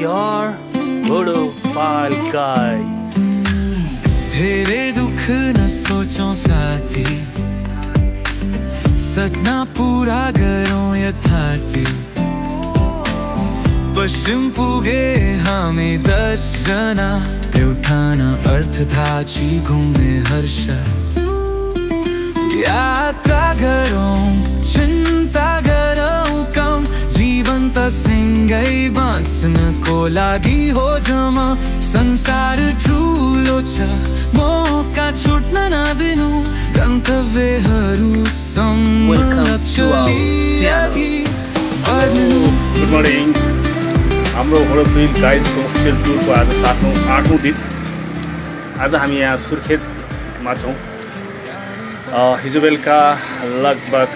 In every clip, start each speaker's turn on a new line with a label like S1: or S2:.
S1: we are Bodophile guys.
S2: तेरे दुख न सोचो साथी, सपना पूरा करो यथार्थी। पश्चिम पुगे हामी 10 जना, एउटाना अर्थ थाहा छि घुम्ने हर्ष। यात्रा गरौँ चिन्ता गरौँ कम, जीवन त सँगै बाँच्नको लागि हो जम्मा। संसार ठुलो छ, मौका छुट्न नदिनु, गन्तव्यहरूसम्म चली अघि।
S3: Good morning. हाम्रो बोडोफाइल गाइजको अफिसियल टुरको आज 8औं दिन। आज हामी यहाँ सुर्खेतमा छौँ। हिजो बेलुका लगभग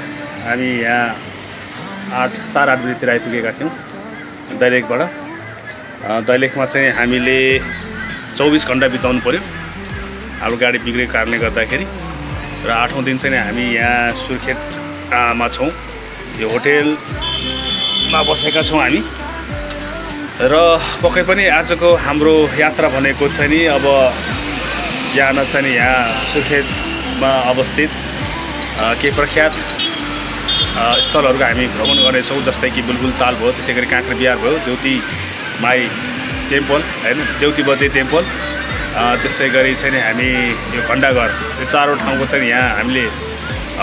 S3: हामी यहाँ 8:30 बजीतिर आइपुगेका थियौँ दैलेखबाट। दैलेखमा चाहिँ हामीले 24 घन्टा बिताउनु पऱ्यो हाम्रो गाडी बिग्रेको कारणले गर्दाखेरि। र 8औं दिन चाहिँ हामी यहाँ सुर्खेतमा छौँ। यो होटेलमा बसेका छौँ हामी। र पक्कै पनि आजको हाम्रो यात्रा भनेको चाहिँ नि अब बिहान चाहिँ यहाँ सुर्खेतमा अवस्थित केही प्रख्यात स्थलहरूको हामी भ्रमण गर्नेछौँ। जस्तै कि बुलबुल ताल भयो, त्यसै गरी काँक्रा बिहार भयो, देउती माई टेम्पल होइन, देउती बद्री टेम्पल, त्यसै गरी चाहिँ हामी यो खण्डाघर, यो चारवटा ठाउँको चाहिँ यहाँ हामीले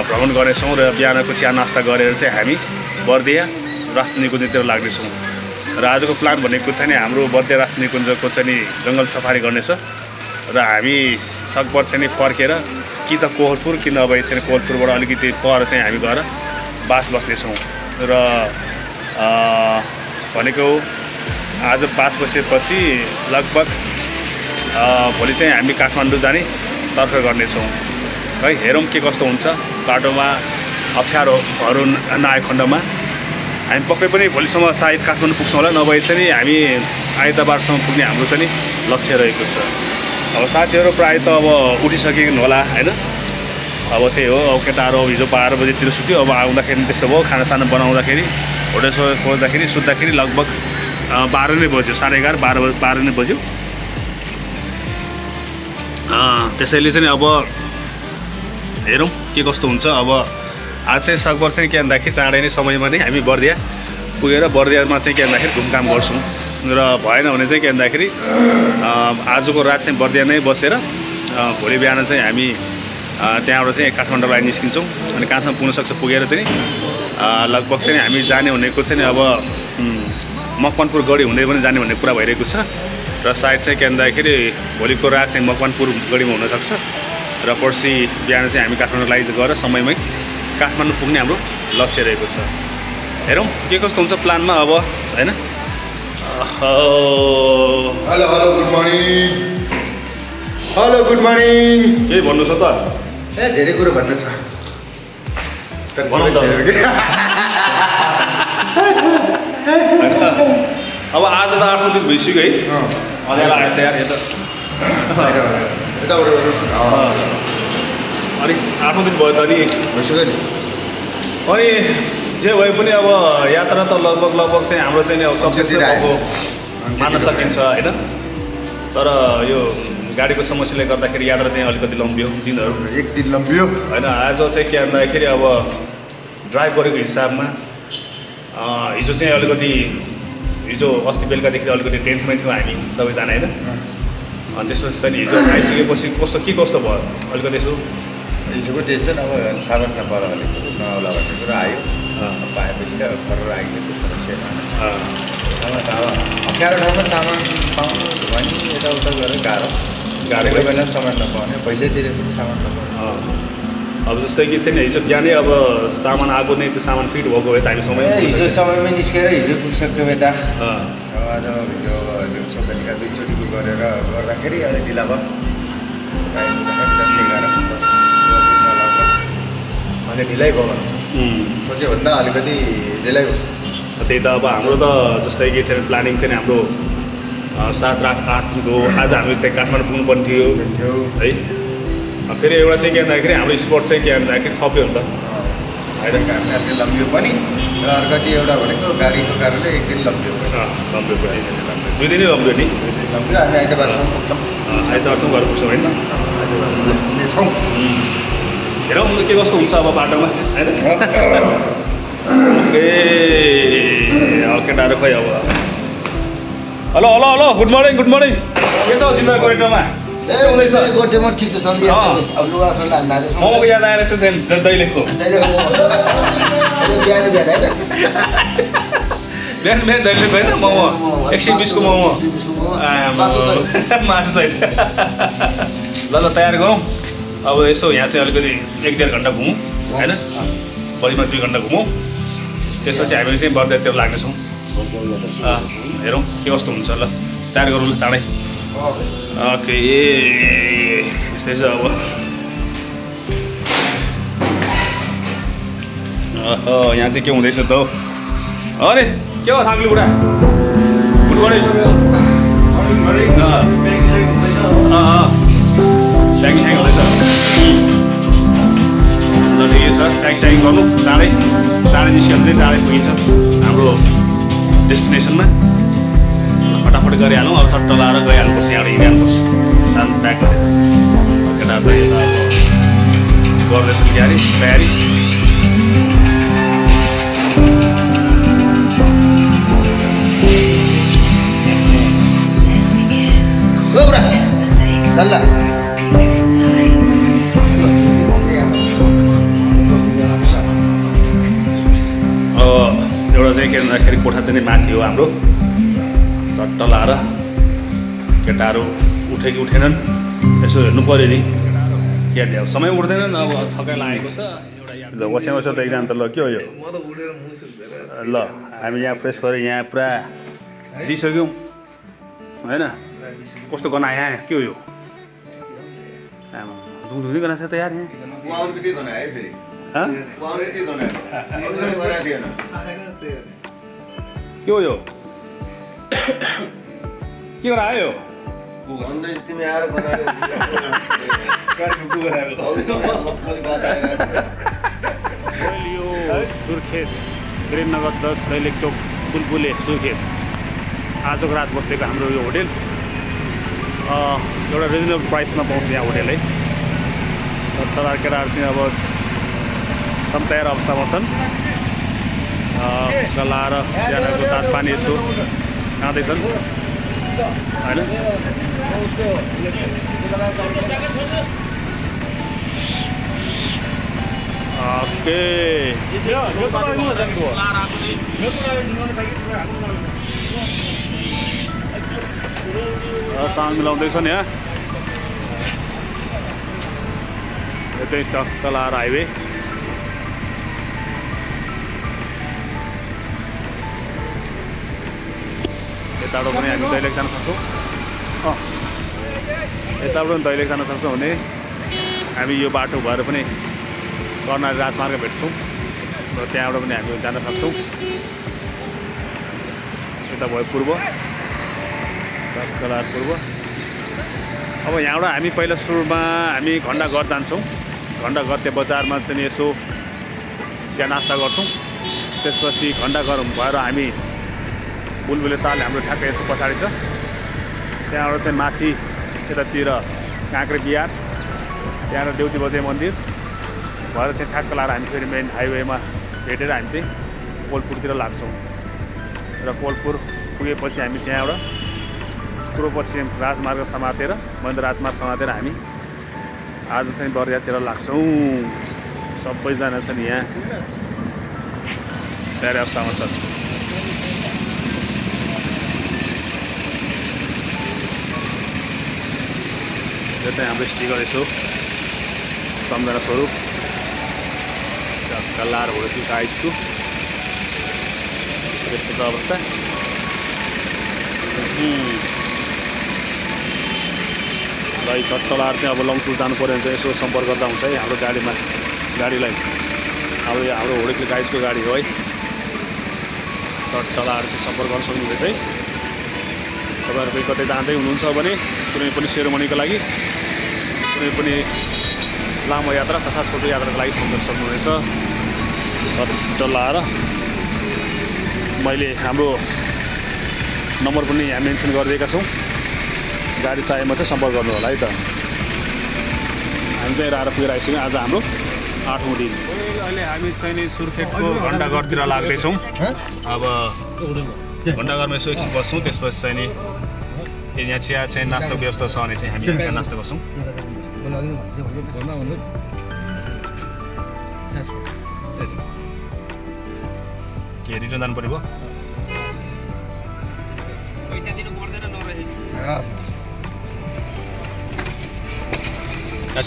S3: भ्रमण गर्नेछौँ। र बिहानको चिया नास्ता गरेर चाहिँ हामी बर्दिया राष्ट्रिय निकुञ्जतिर लाग्नेछौँ। र आजको प्लान भनेको चाहिँ हाम्रो बर्दिया राष्ट्रिय निकुञ्जको चाहिँ जङ्गल सफारी गर्नेछ। र हामी सकभर चाहिँ फर्केर कि त कोहलपुर कि नभए चाहिँ कोहलपुरबाट अलिकति पर चाहिँ हामी गएर बास बस्नेछौँ। र भनेको आज बास बसेपछि लगभग भोलि चाहिँ हामी काठमाडौँ जाने तर्फ गर्नेछौँ है। हेरौँ के कस्तो हुन्छ बाटोमा, अप्ठ्यारोहरू नआए खण्डमा हामी पक्कै पनि भोलिसम्म सायद काठमाडौँ पुग्छौँ होला, नभए चाहिँ हामी आइतबारसम्म पुग्ने हाम्रो चाहिँ लक्ष्य रहेको छ। अब साथीहरू प्रायः त अब उठिसकेको होला होइन। अब त्यही हो, अब केटाहरू हिजो 12 बजीतिर सुत्यो। अब आउँदाखेरि त्यस्तो भयो, खानासाना बनाउँदाखेरि होटेल खोज्दाखेरि सुत्दाखेरि लगभग 12 नै बज्यो, 11:30 12 नै बज्यो। त्यसैले चाहिँ अब हेरौँ के कस्तो हुन्छ। अब आज चाहिँ सकभर चाहिँ के भन्दाखेरि चाँडै नै समयमा नै हामी बर्दिया पुगेर बर्दियामा चाहिँ के भन्दाखेरि घुमघाम गर्छौँ। र भएन भने चाहिँ के भन्दाखेरि आजको रात चाहिँ बर्दिया नै बसेर भोलि बिहान चाहिँ हामी त्यहाँबाट चाहिँ काठमाडौँलाई निस्किन्छौँ। अनि कहाँसम्म पुग्न सक्छ पुगेर चाहिँ लगभग चाहिँ हामी जाने भनेको चाहिँ अब मकवानपुर गढी हुँदै पनि जाने भन्ने कुरा भइरहेको छ। र सायद चाहिँ के भन्दाखेरि भोलिको रात चाहिँ मकवानपुर गढीमा हुनसक्छ। र पर्सि बिहान चाहिँ हामी काठमाडौँलाई गएर समयमै काठमाडौँ पुग्ने हाम्रो लक्ष्य रहेको छ। हेरौँ के कस्तो हुन्छ प्लानमा अब होइन।
S4: Hello good morning. Hello good morning.
S3: केही भन्नु छ त?
S4: ए धेरै कुरो भन्नु छ।
S3: अब आज त 8औं दिन भइसक्यो है। अँध्यारो आएछ यार यो त। अनि 8औं दिन भयो त नि
S4: भइसक्यो नि।
S3: अनि जे भए पनि अब यात्रा त लगभग चाहिँ हाम्रो चाहिँ अब सक्सेस भएको मान्न सकिन्छ होइन। तर यो गाडीको समस्याले गर्दाखेरि यात्रा चाहिँ अलिकति लम्बियो, दिनहरू
S4: 1 दिन लम्बियो
S3: होइन। आज चाहिँ के भन्दाखेरि अब ड्राइभ गरेको हिसाबमा हिजो चाहिँ अलिकति हिजो अस्ति बेलुकादेखि अलिकति टेन्समै थियौँ हामी सबैजना होइन। अनि त्यसपछि चाहिँ हिजो आइसकेपछि के कस्तो भयो अलिकति यसो
S4: हिजोको टेन्सन। अब सामान नपर अलिक नआउला भन्ने कुरा आयो। पाएपछि त फरक आइयो त्यो समस्या। सामान अब अप्ठ्यारो ठाउँमा सामान पाउनु भने यताउता गरेर गाह्रो बेला सामान नपाउने, पैसै तिरेको सामान नपाउने।
S3: अब जस्तै कि चाहिँ हिजो बिहानै अब सामान आएको नै त्यो सामान फिट भएको भए त हामी समय
S4: हिजो समयमै निस्केर हिजो पुगिसक्थ्यो यता। आज हिजो दिउँसो बेलुका 2 चोटिको गरेर गर्दाखेरि अलिक ढिला भयो। 10-11 अनि ढिलाइ भयो सोच्यो भन्दा अलिकति ढिलाइ भयो।
S3: त्यही त अब हाम्रो त जस्तै कि चाहिँ प्लानिङ चाहिँ हाम्रो 7-8 दिनको आज हामी त्यहाँ काठमाडौँ पुग्नुपर्ने थियो है। फेरि एउटा चाहिँ के भन्दाखेरि हाम्रो स्पट चाहिँ के भन्दाखेरि थप्यो नि त।
S4: होइन कारणले लम्बियो पनि र अर्को चाहिँ एउटा भनेको गाडीको कारणले एक दिन लम्बियो
S3: लम्ब्यो दुई दिनै लम्ब्यो नि
S4: लम्बियो हामी आइतबारसम्म पुग्छौँ
S3: आइतबारसम्म घर पुग्छौँ होइन
S4: आइतबारसम्म पुग्नेछौँ
S3: हेरौँ के कस्तो हुन्छ अब बाटोमा होइन ओके अब केटाहरू खोइ अब hello hello hello good morning के छ जिल्ला गोरेटोमा
S4: गोटेमा ठिक छ अब लुगा लाग्दैछ
S3: मोमोको याद आएर यसो दैलेखको बिहान दैलेख होइन मोमो 120 को मोमो मासु सहित ल तयार गरौँ अब यसो यहाँ चाहिँ अलिकति 1-1.5 घन्टा घुमौँ होइन बढीमा 2 घन्टा घुमौँ त्यसपछि हामी चाहिँ बर्दियातिर लाग्नेछौँ हेरौँ के कस्तो हुन्छ ल तयार गरौँ ल चाँडै ओके यस्तै छ अब यहाँ चाहिँ के हुँदैछ त अरे के हो थाक्ली बुढा गुड मर्निङ ट्याङ्की हुँदैछ ल ठिकै छ ट्याङ्की गर्नु चाँडै निस्कियो भने चाहिँ चाँडै पुगिन्छ हाम्रो डेस्टिनेसनमा फटाफट गरिहालौँ अब चट्ट लाएर गइहाल्नुपर्छ यहाँबाट हिँडिहाल्नुपर्छ सानो प्याक गरेर केटाहरू त यता अब गर्दैछन् तयारी एउटा चाहिँ के भन्दाखेरि कोठा चाहिँ माथि हो हाम्रो चट्ट लाएर केटाहरू उठे कि उठेनन् यसो हेर्नु पऱ्यो नि के अब समय उठ्दैनन् अब थकाइ लागेको छ ल ओछ्या त एकजना त ल के हो यो ल हामी यहाँ फ्रेस भएर यहाँ पुरा दिइसक्यौँ होइन कस्तो गना यहाँ के हो यो धुँधुनी गना छ त यार यहाँ के हो यो के गरेर आयो यो सुर्खेत वीरेन्द्रनगर 10 दैलेख चौक बुलबुले सुर्खेत आजको रात बसेको हाम्रो यो होटेल एउटा रिजनेबल प्राइसमा पाउँछ यहाँ होटेल है तर केटाहरू चाहिँ अब एकदम तयार अवस्थामा छन् लाएर त्यहाँको तात पानी यसो खाँदैछन् होइन साउन्ड मिलाउँदैछन् यहाँ यो चाहिँ टक्क लाएर हाइवे यताबाट पनि हामी दैलेख जान सक्छौँ यताबाट पनि दैलेख जान सक्छौँ भने हामी यो बाटो भएर पनि कर्णाली राजमार्ग भेट्छौँ र त्यहाँबाट पनि हामी जान सक्छौँ यता भयो पूर्व पूर्व अब यहाँबाट हामी पहिला सुरुमा हामी घण्टाघर जान्छौँ घण्टाघर त्यो बजारमा चाहिँ यसो चिया नास्ता गर्छौँ त्यसपछि घण्टाघर भएर हामी बुलबुले ताल हाम्रो ठ्याक्कै यसो पछाडि छ त्यहाँबाट चाहिँ माथि यतातिर काँक्रे बिहार त्यहाँबाट देउती बजे मन्दिर भएर चाहिँ ठ्याक्क लाएर हामी फेरि मेन हाइवेमा भेटेर हामी चाहिँ कोलपुरतिर लाग्छौँ र कोलपुर पुगेपछि हामी त्यहाँबाट पूर्व पश्चिम राजमार्ग समातेर महेन्द्र राजमार्ग समातेर हामी आज चाहिँ बर्दियातिर लाग्छौँ सबैजना छन् यहाँ तयारी अवस्थामा छन् यो चाहिँ हाम्रो स्टिकर यसो सम्झना स्वरूप कल्लार होटेल आइसको यस्तो छ अवस्था ल चट्टलार चाहिँ अब लङटुर जानु पऱ्यो भने चाहिँ यसो सम्पर्क गर्दा हुन्छ है हाम्रो गाडीलाई अब यो हाम्रो होटेल गाइसको गाडी हो है चट्टलार चाहिँ सम्पर्क गर्न सक्नुहुँदैछ है तपाईँहरू कोही कतै जाँदै हुनुहुन्छ भने कुनै पनि सेरोमनीको लागि कुनै पनि लामो यात्रा तथा छोटो यात्राको लागि सम्पर्क सक्नुहुनेछ डल्लाएर मैले हाम्रो नम्बर पनि यहाँ मेन्सन गरिदिएका छौँ। गाडी चाहिएमा चाहिँ सम्पर्क गर्नु होला है त। हामी चाहिँ आएर पुगेर आइसक्यौँ। आज हाम्रो 8औं दिन। अहिले हामी चाहिँ नि सुर्खेतको घण्टाघरतिर लाग्दैछौँ। अब घण्टाघरमा यसो एकछिन बस्छौँ, त्यसपछि चाहिँ नि यहाँ चिया चाहिँ नास्ताको व्यवस्था छ भने चाहिँ हामी चिया नास्ता गर्छौँ। के रिटर्न जानु पर्यो? पैसा दिनु पर्दैन नरहेछ।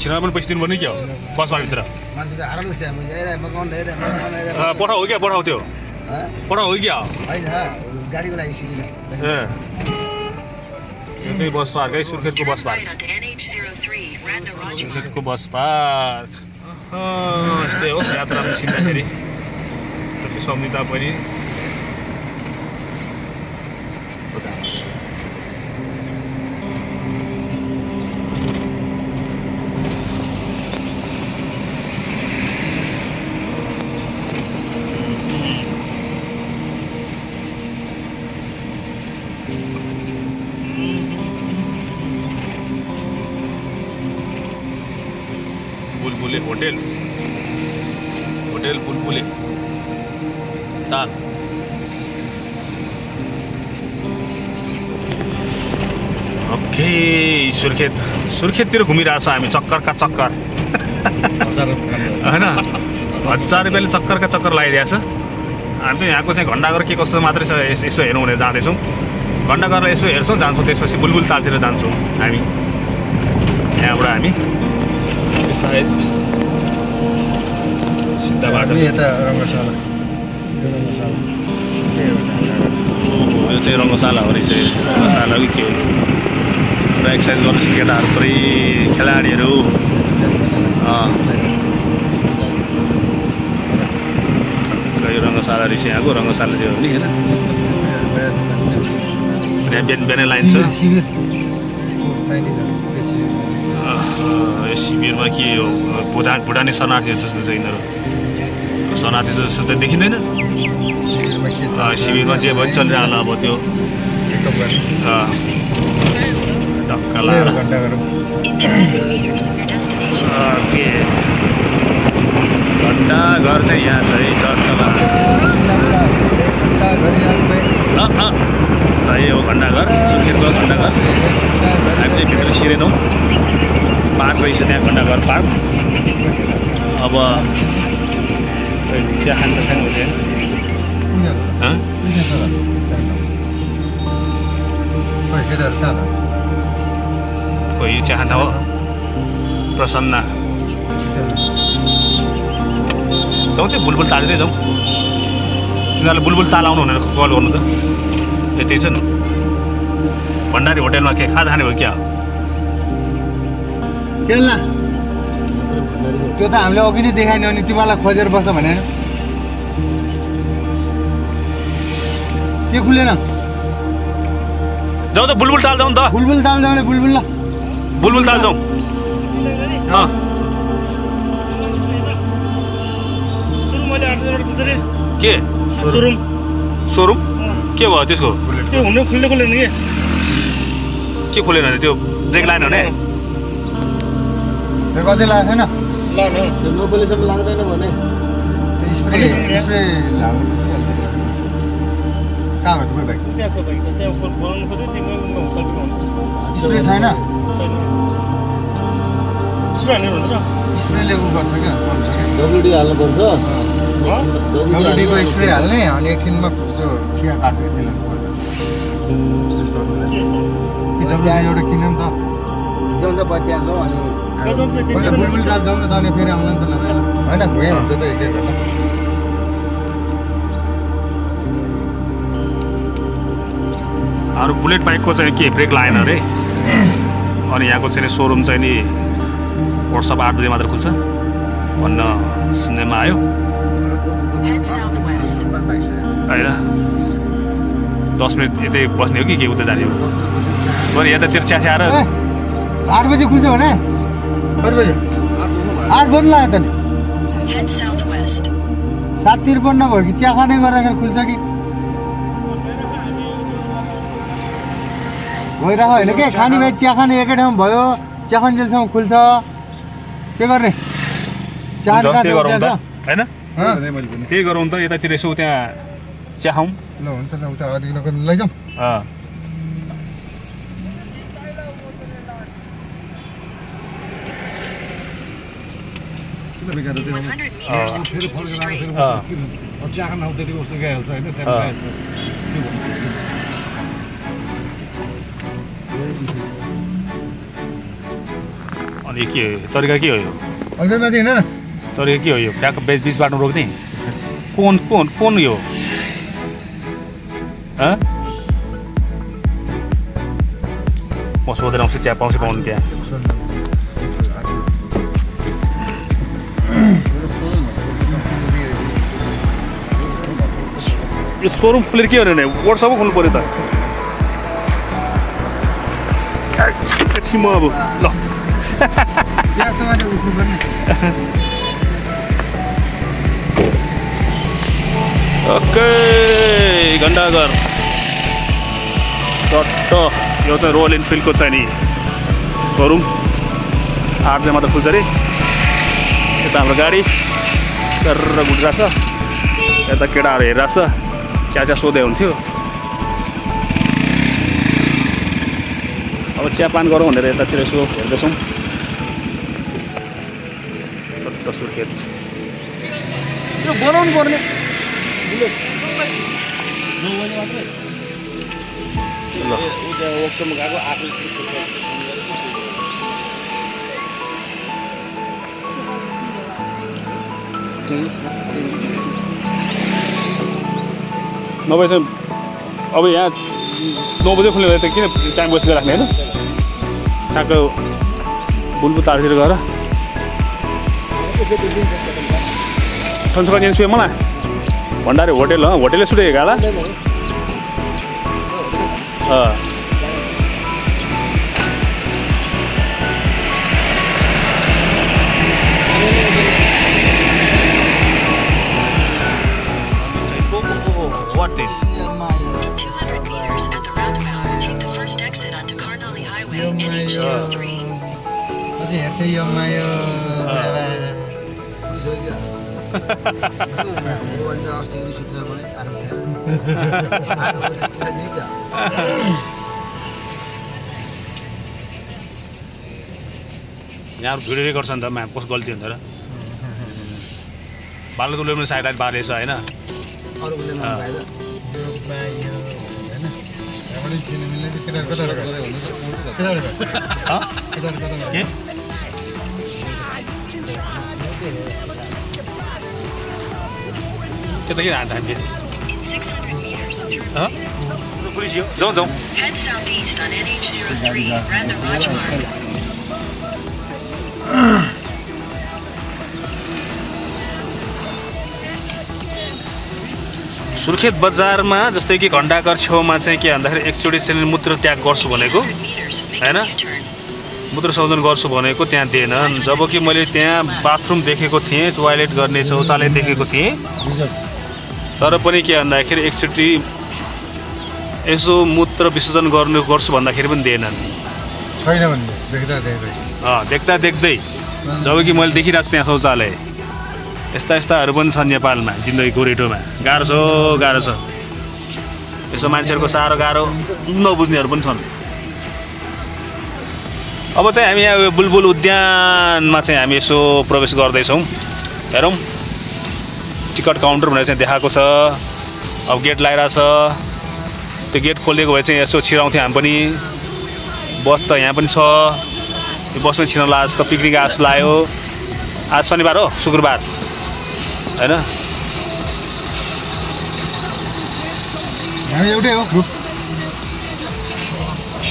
S3: छिरामा पनि पैसा दिनुपर्ने क्या हो बसमा भित्र? पठाऊ हो क्या? पठाऊ त्यो पठाऊ हो क्या?
S5: गाडीको लागि
S3: यो चाहिँ बस पार्क है, सुर्खेतको बस पार्क। सुर्खेतको बस पार्क यस्तै हो। यात्रामा छिर्दाखेरि जति सम्झि तापनि बुलबुले होटेल बुलबुले ताल। ओके सुर्खेततिर घुमिरहेछौँ हामी चक्करका चक्कर होइन। 1000 रुपियाँले चक्करका चक्कर लगाइदिएको छ। हामी चाहिँ यहाँको चाहिँ घण्टाघर के कस्तो मात्रै छ यसो हेर्नु भनेर जाँदैछौँ। घण्टाघरलाई यसो हेर्छौँ, जान्छौँ, त्यसपछि बुलबुल तालतिर जान्छौँ हामी। यहाँबाट हामी सायद सिधा बाटो
S5: यता रङ्गशाला।
S3: यो चाहिँ रङ्गशाला हो रहेछ। रङ्गशाला कि के हो? पुरा एक्सर्साइज गर्दैछ केटाहरू, पुरै खेलाडीहरू। यो रङ्गशाला रहेछ यहाँको। रङ्गशाला चाहिँ हो नि होइन? यहाँ बिहान लाइन छ। यो शिविरमा के हो? भुटानी शरणार्थीहरू जस्तो छ यिनीहरू। शरणार्थी जस्तो त देखिँदैन। शिविरमा जे भयो चलिरहला अब त्यो ढक्का लाएर। के घण्टाघर चाहिँ यहाँ छ है, डक्का यही हो घण्टाघर, सुर्खेतको घण्टाघर। हामी चाहिँ भित्र छिरेनौँ। पार्क रहेछ त्यहाँ, घण्टाघर पार्क। अब चिया खानु त छैन हो त्यहाँ? कोही चिया खान्छ हो? प्रसन्न जाउँ त्यो बुलबुल तालतिरै जाउँ। तिनीहरूले बुलबुल ताल आउनु भनेर कल गर्नु त। त्यही छ नि। भण्डारी होटेलमा के खाजा खाने भयो क्या?
S5: खेल्ला त्यो त हामीले अघि नै देखाएन भने तिमीलाई खोजेर बस्छ भने के खुलेन?
S3: जाउँ त बुलबुल ताल जाउँ त।
S5: बुलबुल ताल जाउने बुलबुल ल
S3: बुलबुल ताल जाउँ। के सोरुम के भयो त्यसको?
S1: त्यो हुनु खुल्ने खुल्दैन
S3: के खुलेन अरे? त्यो ब्रेक लाइन हो नि?
S5: कतै लागेको छैन?
S1: त्यो नोबलेसम्म लाग्दैन भने
S5: स्प्रे लाग्नुपर्छ। कहाँ भयो तपाईँ भाइ?
S1: त्यहाँ छ भाइ, त्यहाँ बनाउनु खोज्यो तिमीको सकिनु हुन्छ।
S5: स्प्रे छैन?
S1: स्प्रे हाल्ने हुन्छ र?
S5: स्प्रेले उ गर्छ क्या,
S1: डब्लुडी हाल्नुपर्छ।
S5: डब्लुडीको स्प्रे हाल्ने अनि एकछिनमा त्यो खिया काट्छ क्या, त्यसले त्यस्तो डब्लुडी एउटा किन्नु नि त। जाउँ त बत्ती हाल्छौँ अनि बुलबुल ताल जाउँ न त। अनि फेरि आउँला नि त होइन? भुइँ हुन्छ त एक डेढ घन्टा।
S3: अरू बुलेट बाइकको चाहिँ के ब्रेक लाएन अरे। अनि यहाँको चाहिँ सोरुम चाहिँ नि वर्कसप 8 बजे मात्र खुल्छ भन्न सुन्नेमा आयो होइन। 10 मिनट यतै बस्ने हो कि के उता जाने हो? अनि यतातिर चिया आएर
S5: 8 बजे खुल्छ भने कति बजे? 8 बज्नु लाग्यो त नि। 7:53 भयो कि चिया खाने गरेर खुल्छ कि भइरहेको होइन के खाने भाइ चिया खाने एकै ठाउँ भयो चिया खानेसम्म खुल्छ के गर्ने चिया
S3: होइन त्यही गरौँ त यतातिर यसो त्यहाँ चिया खाउँ
S5: ल हुन्छ ल उता अलिकति लैजाउँ
S6: चिया खान त्यति कस्तो गइहाल्छ होइन त्यहाँ गइहाल्छ
S3: अनि के तरिका के हो यो
S5: अलि माथि हिँड न
S3: तरिका के हो यो ट्याक बिच बाटो रोक्ने कुन यो म सोधेर आउँछु चिया पाउँछ पाउनु त्यहाँ यो सोरुम खुलेर के हो भने वर्कसप खोल्नु पऱ्यो त एकछिन म अब ल ओके घण्टाघर चट्ट यो चाहिँ रोयल इनफिल्डको चाहिँ नि सोरुम 8 बजे मात्र खुल्छ अरे यता हाम्रो गाडी गरेर गुडिरहेको छ यता केटाहरू हेरिरहेको छ चिया सोधे हुन्थ्यो अब चियापान गरौँ भनेर यतातिर यसो हेर्दैछौँ चट्ट सुर्खेत यो बनाउनु पर्ने वर्कसपमा गएको आफै नभए चाहिँ अब यहाँ 9 बजे खुल्ने त किन टाइम वेस्ट गरिराख्ने होइन ठ्याक्क बुलबुल तारतिर गएर ठन्सका जेन्स मलाई भण्डारी होटेल होटेलले सुटेको होला What is?
S7: 200 meters at the roundabout, take the first exit onto Karnali Highway, NH03.
S5: अझै हेर्छ यो मायो
S3: यहाँ भिडियो गर्छ नि त म्याप कस्तो गल्ती हुन्छ र बालको पनि साइड बारेछ होइन त्यता किन हान्थ्यो हामी जाउँ
S7: Head southeast on NH03, Random Rajmarg.
S3: Surkhet बजारमा जस्तै कि घण्टाघर छेउमा चाहिँ के भन्दाखेरि एकचोटि चाहिँ मूत्र त्याग गर्छु भनेको हैन मूत्र शोधन गर्छु भनेको त्यहाँ दिएनन् जबकि मैले त्यहाँ बाथरुम देखेको थिएँ टोयलेट गर्ने शौचालय देखेको थिएँ तर पनि के भन्दाखेरि एकचोटि यसो मूत्र विसर्जन गर्छु भन्दाखेरि पनि दिएनन्
S5: छैन भन्ने
S3: देख्दा देख्दै जबकि मैले देखिरहेको छु त्यहाँ शौचालय यस्ताहरू पनि छन् नेपालमा जिन्दगी गोरेटोमा गाह्रो छ यसो मान्छेहरूको साह्रो गाह्रो नबुझ्नेहरू पनि छन् अब चाहिँ हामी यहाँ बुलबुल उद्यानमा चाहिँ हामी यसो प्रवेश गर्दैछौँ हेरौँ टिकट काउन्टर भनेर चाहिँ देखाएको छ अब गेट लगाइरहेछ त्यो गेट खोलिदिएको भए चाहिँ यसो छिराउँथ्यो हामी पनि बस त यहाँ पनि छ यो बसमा छिराउन लाग्छ त पिकनिक आज लाग्यो आज शनिबार हो शुक्रबार हैन
S5: हामी एउटै हो ग्रुप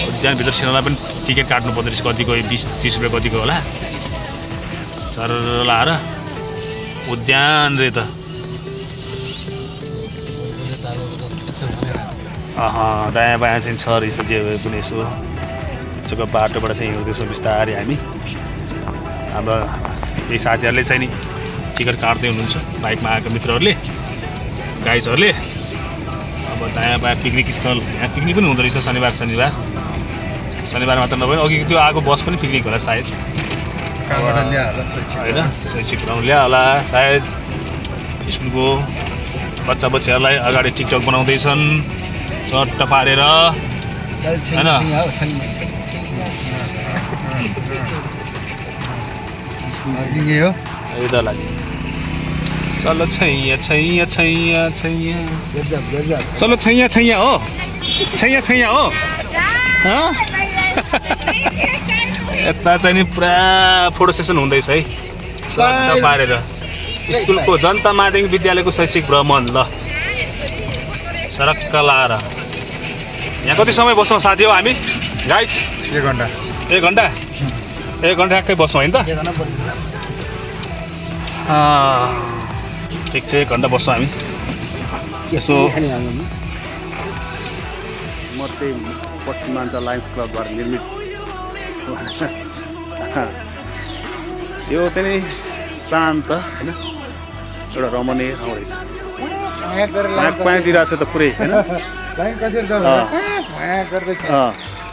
S3: उद्यानभित्र छिराउन पनि टिकट काट्नु पर्दो रहेछ कतिको 20-30 रुपियाँ कतिको होला सर लाएर उद्यान रे त दायाँ बायाँ चाहिँ छ रहेछ जे पनि यसो यसोको बाटोबाट चाहिँ हिँड्दैछौँ बिस्तारै हामी हाम्रो केही साथीहरूले चाहिँ नि टिकट काट्दै हुनुहुन्छ बाइकमा आएका मित्रहरूले गाइजहरूले। अब दायाँ बायाँ पिकनिक स्थल, यहाँ पिकनिक पनि हुँदो रहेछ शनिबार मात्र नभए अघि त्यो आएको बस पनि पिकनिक होला सायद होइन। शैक्षिक भ्रमण ल्या होला सायद। स्कुलको बच्चाहरूलाई अगाडि टिकटक बनाउँदैछन् चट्ट पारेर होइन। चलो छैया छैया छैया छैया चलो छैया छैया हो छैया छैया हो। यता चाहिँ नि पुरा फोटो सेसन हुँदैछ है चट्ट पारेर। स्कुलको जनता माध्यमिक विद्यालयको शैक्षिक भ्रमण ल सरक्क लाएर यहाँ कति समय बस्छौँ साथी हो हामी गाइज?
S5: 1 घन्टा
S3: 1 घन्टा 1 घन्टा एक्कै बस्छौँ होइन त? ठिक छ 1 घन्टा बस्छौँ हामी। यसो म चाहिँ पश्चिमाञ्चल लायन्स क्लबबाट निर्मित यो चाहिँ नि शान्त होइन एउटा रमणीय ठाउँ रहेछ। पानी दिइरहेको छ त पुरै होइन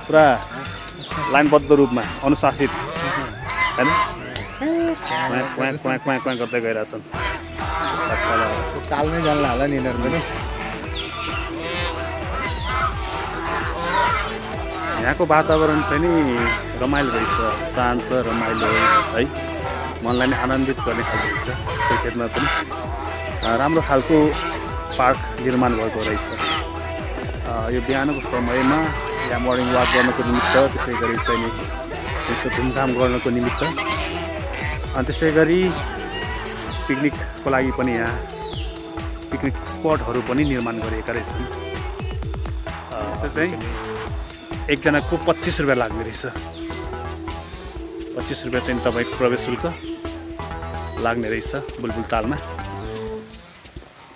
S3: पुरा लाइनबद्ध रूपमा अनुशासित होइन गर्दै गइरहेछन्।
S5: कालमै जान्ला होला नि यिनीहरू पनि।
S3: यहाँको वातावरण चाहिँ नि रमाइलो रहेछ, शान्त रमाइलो है, मनलाई नै आनन्दित गर्ने खालको रहेछ। सुर्खेतमा पनि राम्रो खालको पार्क निर्माण भएको रहेछ। यो बिहानको समयमा यहाँ मर्निङ वाक गर्नको निमित्त, त्यसै गरी चाहिँ नि यसो घुमघाम गर्नको निमित्त, अनि त्यसै गरी पिकनिकको लागि पनि यहाँ पिकनिक स्पटहरू पनि निर्माण गरिएका रहेछन्। त्यो चाहिँ एकजनाको 25 रुपियाँ लाग्ने रहेछ। 25 रुपियाँ चाहिँ तपाईँको प्रवेश शुल्क लाग्ने रहेछ बुलबुल तालमा।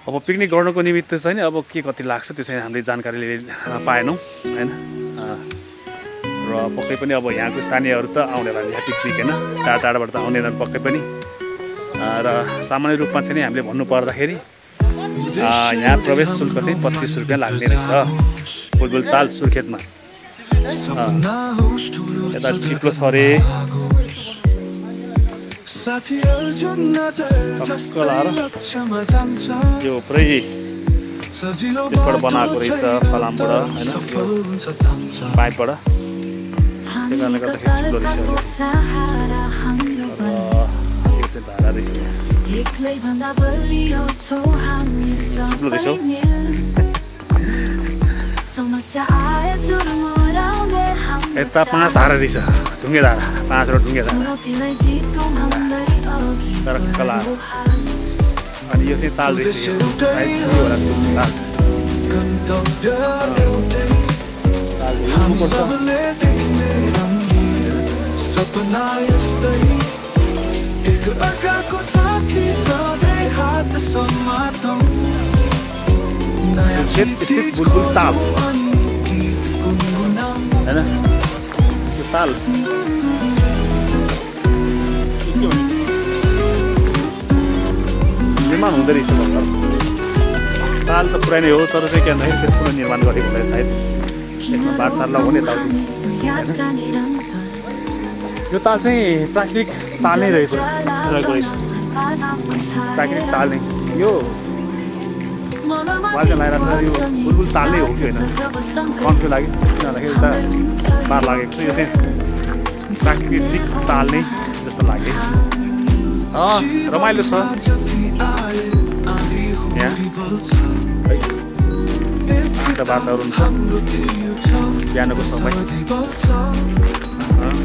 S3: अब पिकनिक गर्नको निमित्त चाहिँ अब के कति लाग्छ त्यो चाहिँ हामीले जानकारी पाएनौँ होइन। र पक्कै पनि अब यहाँको स्थानीयहरू त आउनेला यहाँ पिकनिक होइन, टाढा टाढाबाट त आउनेला पक्कै पनि। र सामान्य रूपमा चाहिँ हामीले भन्नु पर्दाखेरि यहाँ प्रवेश शुल्क चाहिँ 25 रुपियाँ लाग्ने रहेछ बुलबुल ताल सुर्खेतमा। यता चिप्लो छ अरे यो पुरै त्यसबाट बनाएको रहेछ फलामबाट होइन, पाइपबाट। त्यो कारणले गर्दाखेरि चिप्लो रहेछ। यो चाहिँ भाडा रहेछ, चिप्लो रहेछ। यता 5 धारा रहेछ, ढुङ्गे धारा, 5वटा ढुङ्गे धारा सरक्क लाएर। अनि यो चाहिँ ताल रहेछ, बुलबुल ताल होइन। यो ताल निर्माण हुँदो रहेछ भर्खर। ताल त पुरानै हो तर चाहिँ के भन्दाखेरि त्यो पुनः निर्माण गरेको होला सायद। यसमा बारसार लगाउने यताउति। यो ताल चाहिँ प्राकृतिक ताल नै रहेको रहेछ, प्राकृतिक ताल नै। यो वालमा लगाइरहेको यो बुलबुल ताल नै हो कि होइन कन्फ्युज लाग्यो, किनभन्दाखेरि उता बार लागेको छ। यो चाहिँ प्राकृतिक ताल नै जस्तो लाग्यो। रमाइलो छ यहाँ है, शान्त वातावरण छ बिहानको समय।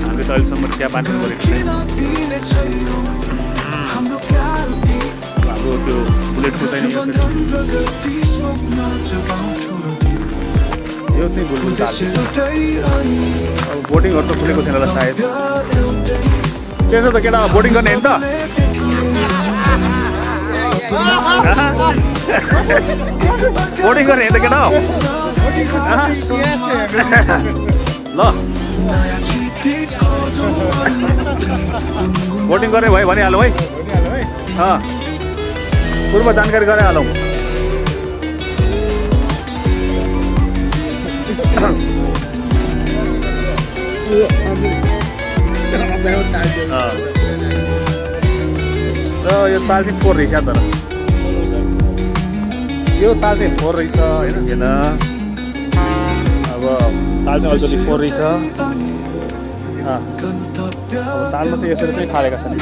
S3: हामीले त अहिलेसम्म चिया पानी गरेको छैन। हाम्रो त्यो बुलेटको चाहिँ यो चाहिँ बुलबुल ताल। अब बोटिङहरू त खुलेको छैन होला सायद। त्यसो त केटा बोटिङ गर्ने होइन त? बोटिङ गर्ने होइन त केटा? ल बोटिङ गर्ने भयो भनिहाल्नु है। पूर्व जानकारी गराइहालौँ। यो ताल चाहिँ 4 रहेछ तर यो ताल चाहिँ 4 रहेछ होइन अब ताल चाहिँ अलिकति 4 रहेछ। अब तालमा चाहिँ यसरी चाहिँ फालेका छन् है।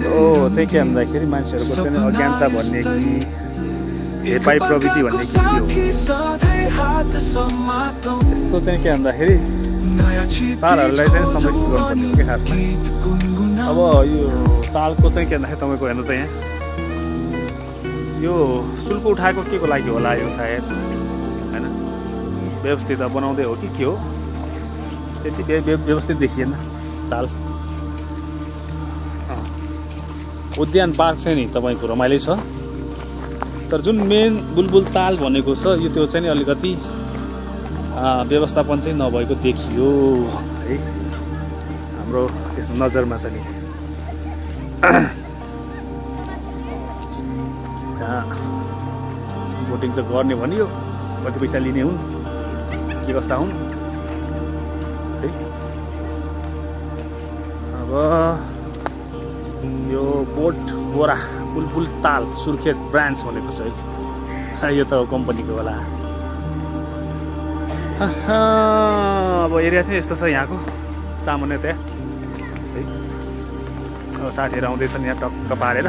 S3: ओ चाहिँ के भन्दाखेरि मान्छेहरूको चाहिँ अज्ञानता भन्ने कि हेपाई प्रवृत्ति भन्ने कि यस्तो चाहिँ के भन्दाखेरि तालहरूलाई चाहिँ समेत गर्नुपर्ने हो कि खासमा। अब यो तालको चाहिँ के भन्दाखेरि तपाईँको हेर्नु त यहाँ यो शुल्क उठाएको के को लागि होला यो सायद होइन व्यवस्थित बनाउँदै हो कि के हो त्यति व्यवस्थित देखिएन ताल। उद्यान पार्क चाहिँ नि तपाईँको रमाइलो छ तर जुन मेन बुलबुल ताल भनेको छ यो त्यो चाहिँ नि अलिकति व्यवस्थापन चाहिँ नभएको देखियो है हाम्रो त्यस नजरमा छ नि। बोटिङ त गर्ने भनियो कति पैसा लिने हुन् के कस्ता हुन् है। अब यो बोट बोरा बुलबुल ताल सुर्खेत ब्रान्च भनेको छ है यो त कम्पनीको होला। अब एरिया चाहिँ यस्तो छ यहाँको सामान्यतया है। अब साथीहरू आउँदैछन् यहाँ टक्क पारेर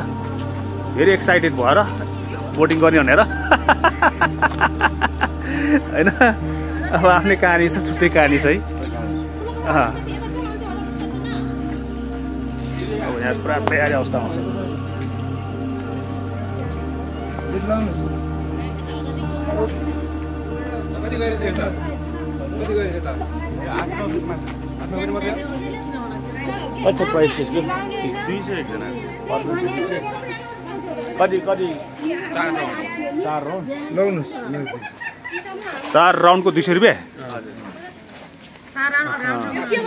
S3: भेरी एक्साइटेड भएर बोटिङ गर्ने भनेर होइन। अब आफ्नै कहानी छ छुट्टै कहानी छ है। अब यहाँ पुरा तयारी अवस्थामा छ।
S1: अच्छा प्राइस त्यसको 200 एकजना कति 4 राउन्ड लाउनुस्
S3: 4 राउन्डको 200 रुपियाँ।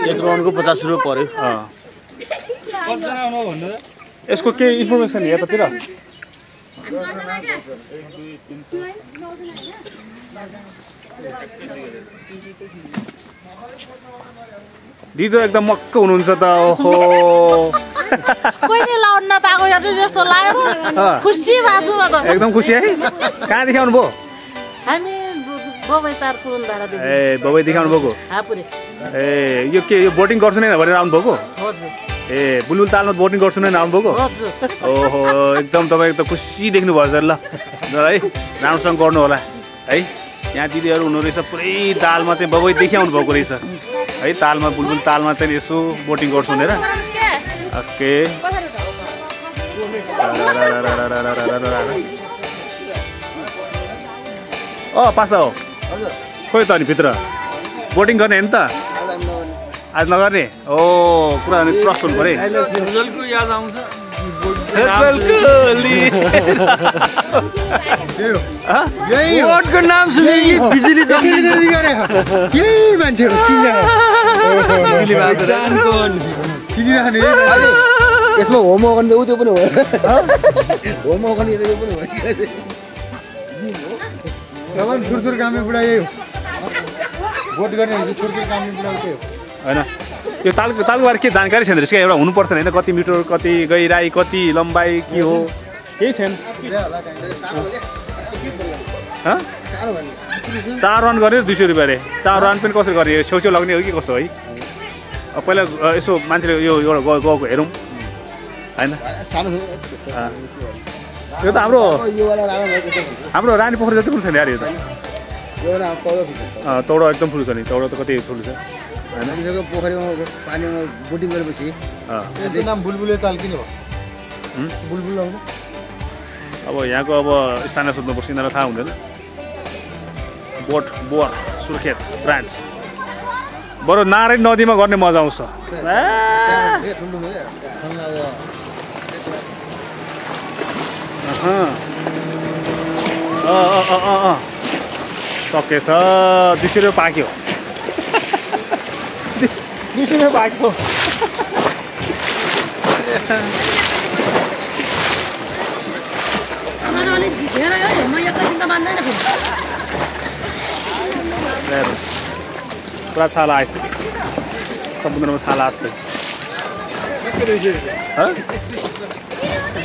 S1: एक राउन्डको 50 रुपियाँ पर्यो।
S3: यसको के इन्फर्मेसन यतातिर दिदो एकदम मक्क हुनुहुन्छ त। ओहो
S8: कोही लाउन नपाएको जस्तो लाग्यो खुसी भएको म त
S3: एकदम खुसी है। कहाँ देखाउनु भयो?
S8: हामी बबई 4 कुरुलधारा देखि।
S3: ए बबई देखाउनु भएको?
S8: हापुरे।
S3: ए यो के यो बोटिङ गर्छु नै भनेर आउनु भएको?
S8: हजुर।
S3: ए बुलबुल तालमा बोटिङ गर्छु नै आउनु भएको?
S8: हजुर।
S3: ओहो एकदम तपाईँ त खुसी देख्नु भएछ ल है राम्रोसँग गर्नु होला है। यहाँ दिदीहरू हुनु रहेछ पुरै तालमा चाहिँ बबई देखाउनु भएको रहेछ है। तालमा बुलबुल तालमा चाहिँ यसो बोटिङ गर्छु भनेर। ओके पासा हो खोइ त अनि भित्र बोटिङ गर्ने होइन त आज नगर्ने? ओ कुरा ट्रस्ट हुनु पऱ्यो।
S1: याद आउँछ बोटको नाम सुने बिजुली
S5: यसमा होमवर्क गर्ने उ त्यो पनि हो होमवर्क गर्ने त्यो पनि हो सुरसुर कामे बुढा यही हो भोट गर्ने सुरसुर कामे बुढा त्यही हो
S3: होइन। यो तालको बारे के जानकारी छैन रहेछ क्या एउटा हुनुपर्छ होइन कति मिटर कति गहिराई कति लम्बाइ के हो केही छैन। 4 रन गर्ने 200 रुपियाँ अरे 4 रन पनि कसरी गर्ने छेउछेउ लाग्ने हो कि कस्तो है? अब पहिला यसो मान्छेले यो एउटा गएको हेरौँ होइन। यो त हाम्रो रानी पोखरी जति पनि छैन यार यो त। तौडा एकदम ठुलो छ नि तौडा त कति ठुलो छ होइन।
S5: पोखरीमा पानीमा बोटिङ गरेपछि नाम बुलबुले ताल किन भयो? बुलबुल
S3: अब यहाँको अब स्थानीय सोध्नुपर्छ यिनीहरूलाई थाहा हुँदैन। बोट बोर सुर्खेत ब्रान्च बरु नारायण नदीमा गर्ने मजा आउँछ। सकेछ 200 रुपियाँ पाक्यो 200 रुपियाँ पाक्यो। पुरा छाला आएछ समुद्रमा छाला आस्ते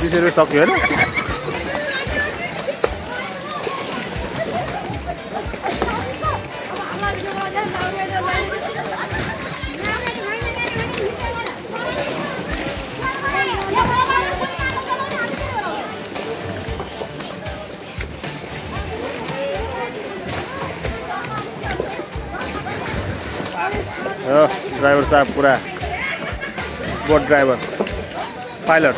S3: 20 रुपियाँ सक्यो होइन ड्राइभर साहब पूरा बोट ड्राइभर पाइलट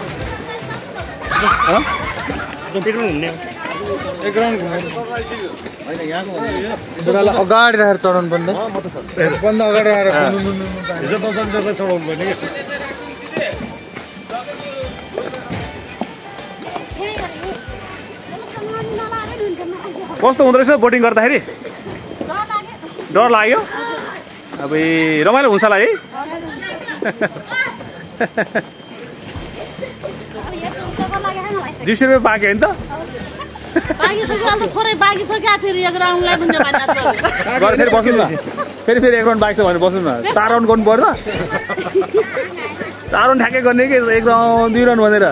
S5: अगाडि राखेर चढाउनु पर्ने बन्द अगाडि राखेर
S6: चढाउनु पर्ने
S3: कस्तो हुँदो रहेछ बोटिङ गर्दाखेरि डर लाग्यो अब रमाइलो हुन्छ होला है 200 रुपियाँ बाँकी होइन त फेरि बस्नु न फेरि एक राउन्ड बाँकी छ भने बस्नु न 4 राउन्ड गर्नु पर्छ 4 राउन्ड ठ्याक्कै गर्ने कि 1 राउन्ड 2 राउन्ड भनेर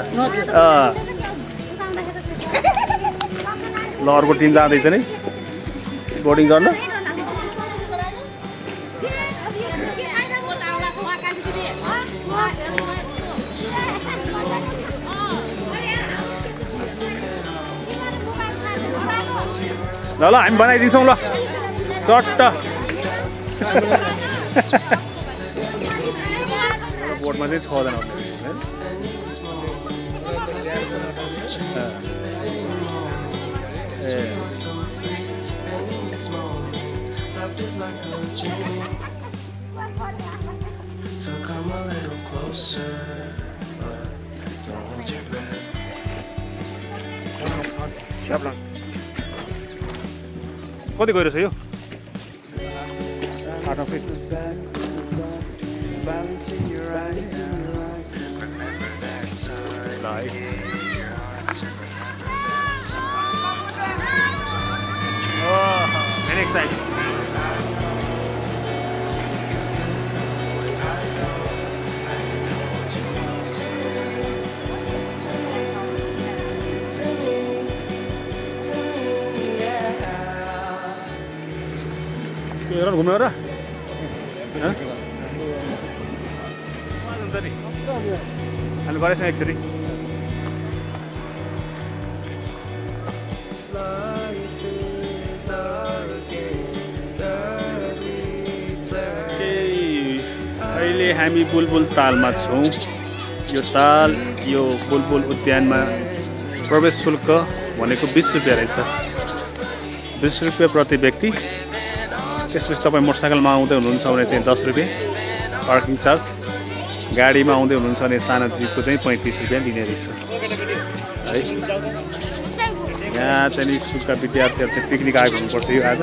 S3: ल अर्को टिम जाँदैछ नि बोर्डिङ गर्न ल ल हामी बनाइदिन्छौँ ल चट्ट बोटमा चाहिँ 6 जना कति गइरहेछ यो 8 फिट very exciting. Orang घुम्यो र अनि गरेछ एकचोटि अहिले हामी बुलबुल तालमा छौँ यो ताल यो बुलबुल उद्यानमा प्रवेश शुल्क भनेको 20 रुपैयाँ रहेछ 20 रुपैयाँ प्रति व्यक्ति त्यसपछि तपाईं मोटरसाइकलमा आउँदै हुनुहुन्छ भने चाहिँ 10 रुपैयाँ पार्किङ चार्ज गाडीमा आउँदै हुनुहुन्छ भने सानो जीपको चाहिँ 35 रुपैयाँ दिने रहेछ है यहाँ चाहिँ स्कुलका विद्यार्थीहरू चाहिँ पिकनिक आएको हुनुपर्छ यो आज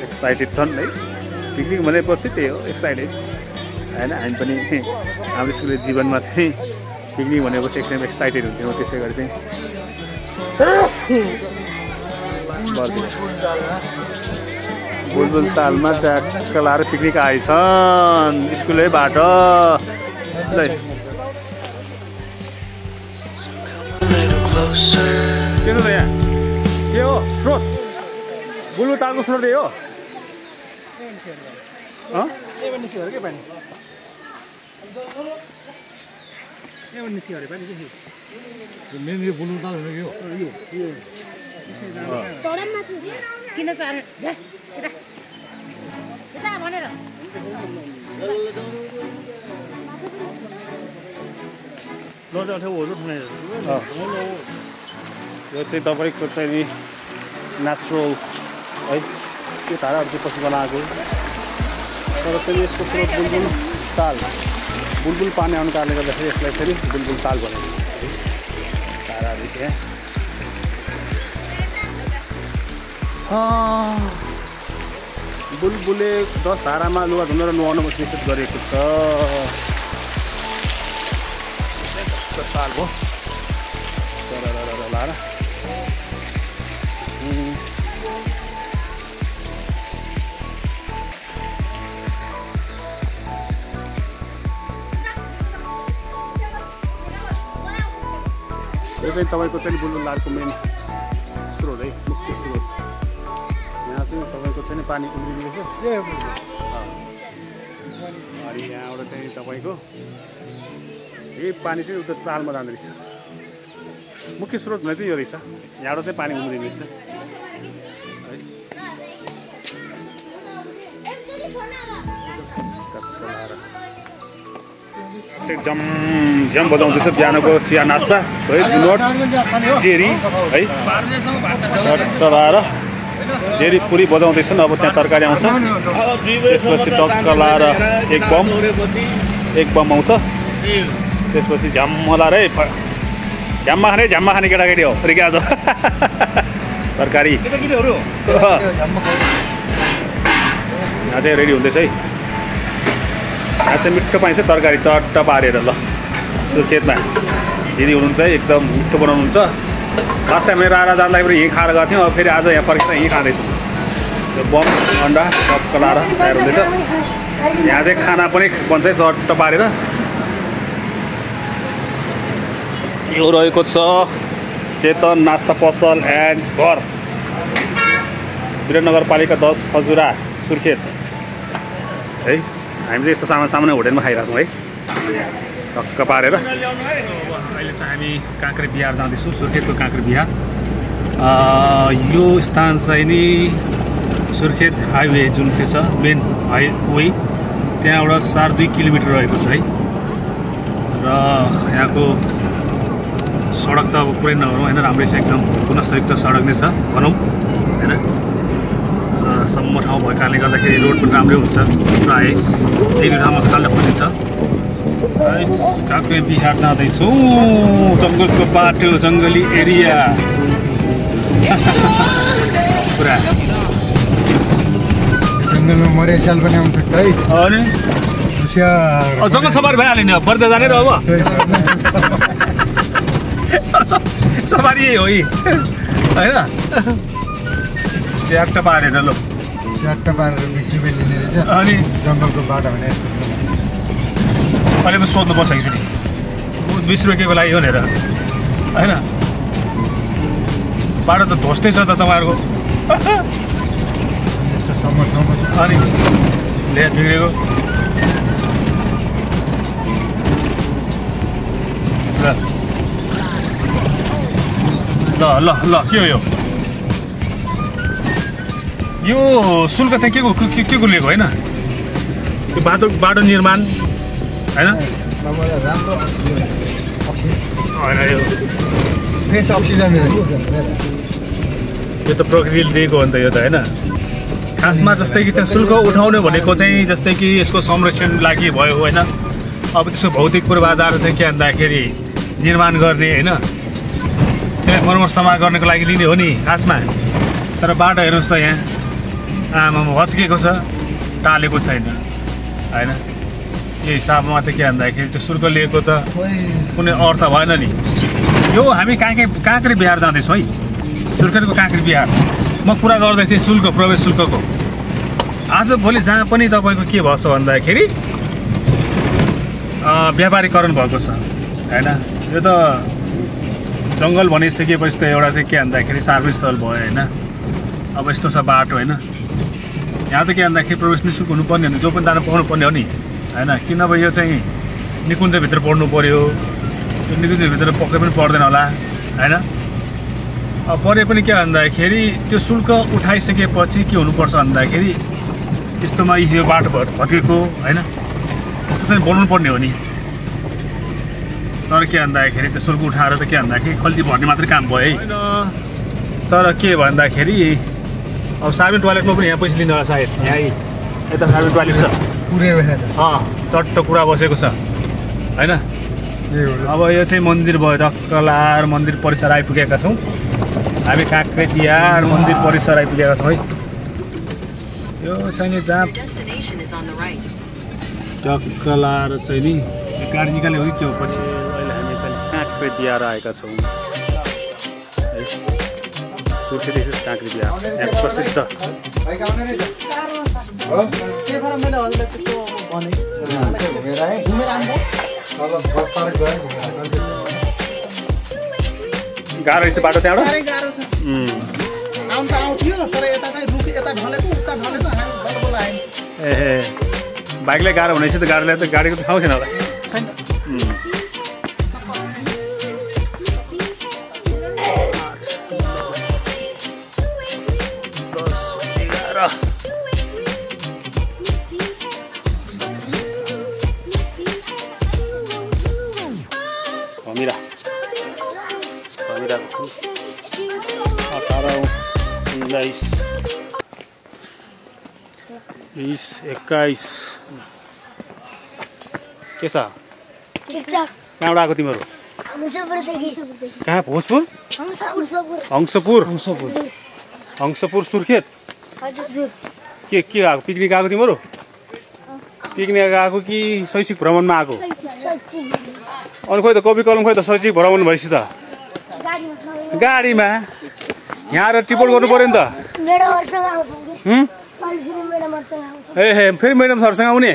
S3: एक्साइटेड छन् है पिकनिक भनेपछि त्यही हो एक्साइटेड हैन हामी पनि हाम्रो स्कुलको जीवनमा चाहिँ पिकनिक भनेपछि एकदम एक्साइटेड हुन्थ्यौँ त्यसै गरी चाहिँ बुलबुल तालमा ट्याक्स लाएर पिकनिक आइछन् स्कुलैबाट के हो यहाँ के हो स्रोत बुलबुल तालको स्रोत यही हो
S6: मेन यो बुलबुल ताल भनेको यो
S8: किन चार यता भनेर
S3: यो चाहिँ तपाईँको चाहिँ नेचुरल है त्यो धाराहरू चाहिँ पछि बनाएको तर चाहिँ यसको स्रोत बुलबुल ताल बुलबुल पानी आउने कारणले गर्दाखेरि यसलाई फेरि बुलबुल ताल भनेको धाराहरू चाहिँ बुलबुले 10 धारामा लुगा धुन र नुहाउन निषेध गरेको छ ताल हो लाएर यो चाहिँ तपाईँको चाहिँ बुलबुललारको मेन स्रोत है, मुख्य स्रोत। यहाँ चाहिँ तपाईँको चाहिँ पानी उम्रिने रहेछ अनि यहाँबाट चाहिँ तपाईँको यही पानी चाहिँ उता तालमा जाँदो रहेछ। मुख्य स्रोत भने चाहिँ यो रहेछ, यहाँबाट चाहिँ पानी उम्रिने रहेछ है। झ्याम बजाउँदैछ बिहानको चिया नास्ता है, बुनोट जेरी है, टक्कलाएर जेरी पुरी बजाउँदैछन्। अब त्यहाँ तरकारी आउँछ, त्यसपछि टक्कलाएर एक बम आउँछ, त्यसपछि झ्याम्म लाएर है झ्याम्मा खाने केटाकेटी हो फेरि आज तरकारी यहाँ चाहिँ रेडी हुँदैछ है। यहाँ चाहिँ मिठो पाइन्छ तरकारी चट्ट पारेर ल सुर्खेतमा दिदी हुनुहुन्छ है, एकदम मिठो बनाउनुहुन्छ। लास्ट टाइम रारा जाँदाखेरि यहीँ खाएर गएको थियौँ, अब फेरि आज यहाँ फर्केर यहीँ खाँदैछौँ। त्यो बम अन्डा टक्कलाएर तयार हुँदैछ। यहाँ चाहिँ खाना पनि बन्छ है चट्ट पारेर। यो रहेको छ चेतन नास्ता पसल एन्ड घर, वीरनगरपालिका 10 खजुरा सुर्खेत है। हामी चाहिँ यस्तो सामान्य होटेलमा खाइरहेको छौँ है टक्क पारेर। अहिले चाहिँ हामी काँक्रे बिहार जाँदैछौँ, सुर्खेतको काँक्रे बिहार। यो स्थान चाहिँ नि सुर्खेत हाइवे जुन त्यो छ मेन हाइवे, त्यहाँबाट 2.5 किलोमिटर रहेको छ है। र यहाँको सडक त अब पुरै नगरौँ होइन, राम्रै छ एकदम, गुणस्तरयुक्त सडक नै छ भनौँ होइन। सम्म ठाउँ भएको कारणले गर्दाखेरि रोड पनि राम्रै हुन्छ प्रायः, एक ठाउँमा खाल्डा पनि छ। काँक्रे बिहार जाँदैछौँ, जङ्गलको बाटो, जङ्गली एरिया पुरा।
S5: जङ्गलमा मरे साल पनि आउनु सक्छ है।
S3: अनि जङ्गल सवारी भइहाल्यो नि, बर्दा जाने र अब सवारी हो यही होइन। च्याट्ट पारेर ल
S5: च्याट्ट पारेर 20 रुपियाँ लिने रहेछ।
S3: अनि
S5: जङ्गलको बाटो भने यस्तो छ।
S3: अहिले म सोध्नुपर्छ कि नि 20 रुपियाँ केको लागि भनेर होइन। बाटो त ध्वस्तै छ त तपाईँहरूको। अनि ले बिग्रेको ल ल ल के हो यो शुल्क चाहिँ के को लिएको होइन, यो बाटो निर्माण होइन होइन, यो
S5: फ्रेस अक्सिजन
S3: यो त प्रकृतिले दिएको हो नि त यो त होइन। खासमा जस्तै कि त्यहाँ शुल्क उठाउने भनेको चाहिँ जस्तै कि यसको संरक्षण लागि भयो होइन। अब त्यसको भौतिक पूर्वाधार चाहिँ के भन्दाखेरि निर्माण गर्ने होइन, त्यसलाई मर्मत समार गर्नको लागि लिने हो नि खासमा। तर बाटो हेर्नुहोस् त यहाँ आमामा भत्किएको छ, टालेको छैन होइन। यो हिसाबमा त के भन्दाखेरि त्यो शुल्क लिएको त कुनै अर्थ भएन नि। यो हामी काँक्रे बिहार जाँदैछौँ है, सुर्खेतको काँक्रे बिहार। म कुरा गर्दै थिएँ शुल्क, प्रवेश शुल्कको। आज भोलि जहाँ पनि तपाईँको के भएछ भन्दाखेरि व्यापारीकरण भएको छ होइन। यो त जङ्गल भनिसकेपछि त एउटा चाहिँ के भन्दाखेरि सार्वजनिक स्थल भयो होइन। अब यस्तो छ बाटो होइन, यहाँ त के भन्दाखेरि प्रवेश निःशुल्क हुनुपर्ने हो, जो पनि जानु पाउनुपर्ने हो नि होइन। कि नभए यो चाहिँ निकुञ्जभित्र पढ्नु पऱ्यो, यो निकुञ्जभित्र पक्कै पनि पर्दैन होला होइन। अब परे पनि के भन्दाखेरि त्यो शुल्क उठाइसकेपछि के हुनुपर्छ भन्दाखेरि यस्तोमा यो बाटो भत्केको होइन, यस्तो चाहिँ बोल्नु पर्ने हो नि। तर के भन्दाखेरि त्यो शुल्क उठाएर त के भन्दाखेरि खल्ती भर्ने मात्रै काम भयो है। तर के भन्दाखेरि अब सार्वजनिक टोयलेटमा पनि यहाँ पैसा लिनु होला सायद, यहाँ यता सार्वजनिक टोयलेट छ
S5: पुरै
S3: चट्ट कुरा बसेको छ होइन। अब यो चाहिँ मन्दिर भयो, टक्कलार मन्दिर परिसर आइपुगेका छौँ हामी। काँक्रे बिहार मन्दिर परिसर आइपुगेका छौँ है। यो चाहिँ नि जहाँ टक्कलार चाहिँ नि गाडी निकाल्यो हो कि त्यो पछि। अहिले हामी चाहिँ काँक्रे बिहार आएका छौँ। सुर्खेत काँक्री बिहार यहाँ प्रसिद्ध गाह्रो रहेछ बाटो त्यहाँबाट ए बाइकलाई गाह्रो हुनेछ त गाडीलाई त गाडीको त ठाउँ छैन होला के छ कहाँबाट आएको तिमीहरू कहाँ भोजपुर हंसपुर सुर्खेत के आएको पिकनिक आएको तिमीहरू पिकनिक आएको कि शैक्षिक भ्रमणमा आएको अनि खोइ त कवि कलम खोइ त शैक्षिक भ्रमण भएपछि त गाडीमा यहाँ आएर टिपोट गर्नु पर्यो नि त ए फेरि म्याडम सरसँग आउने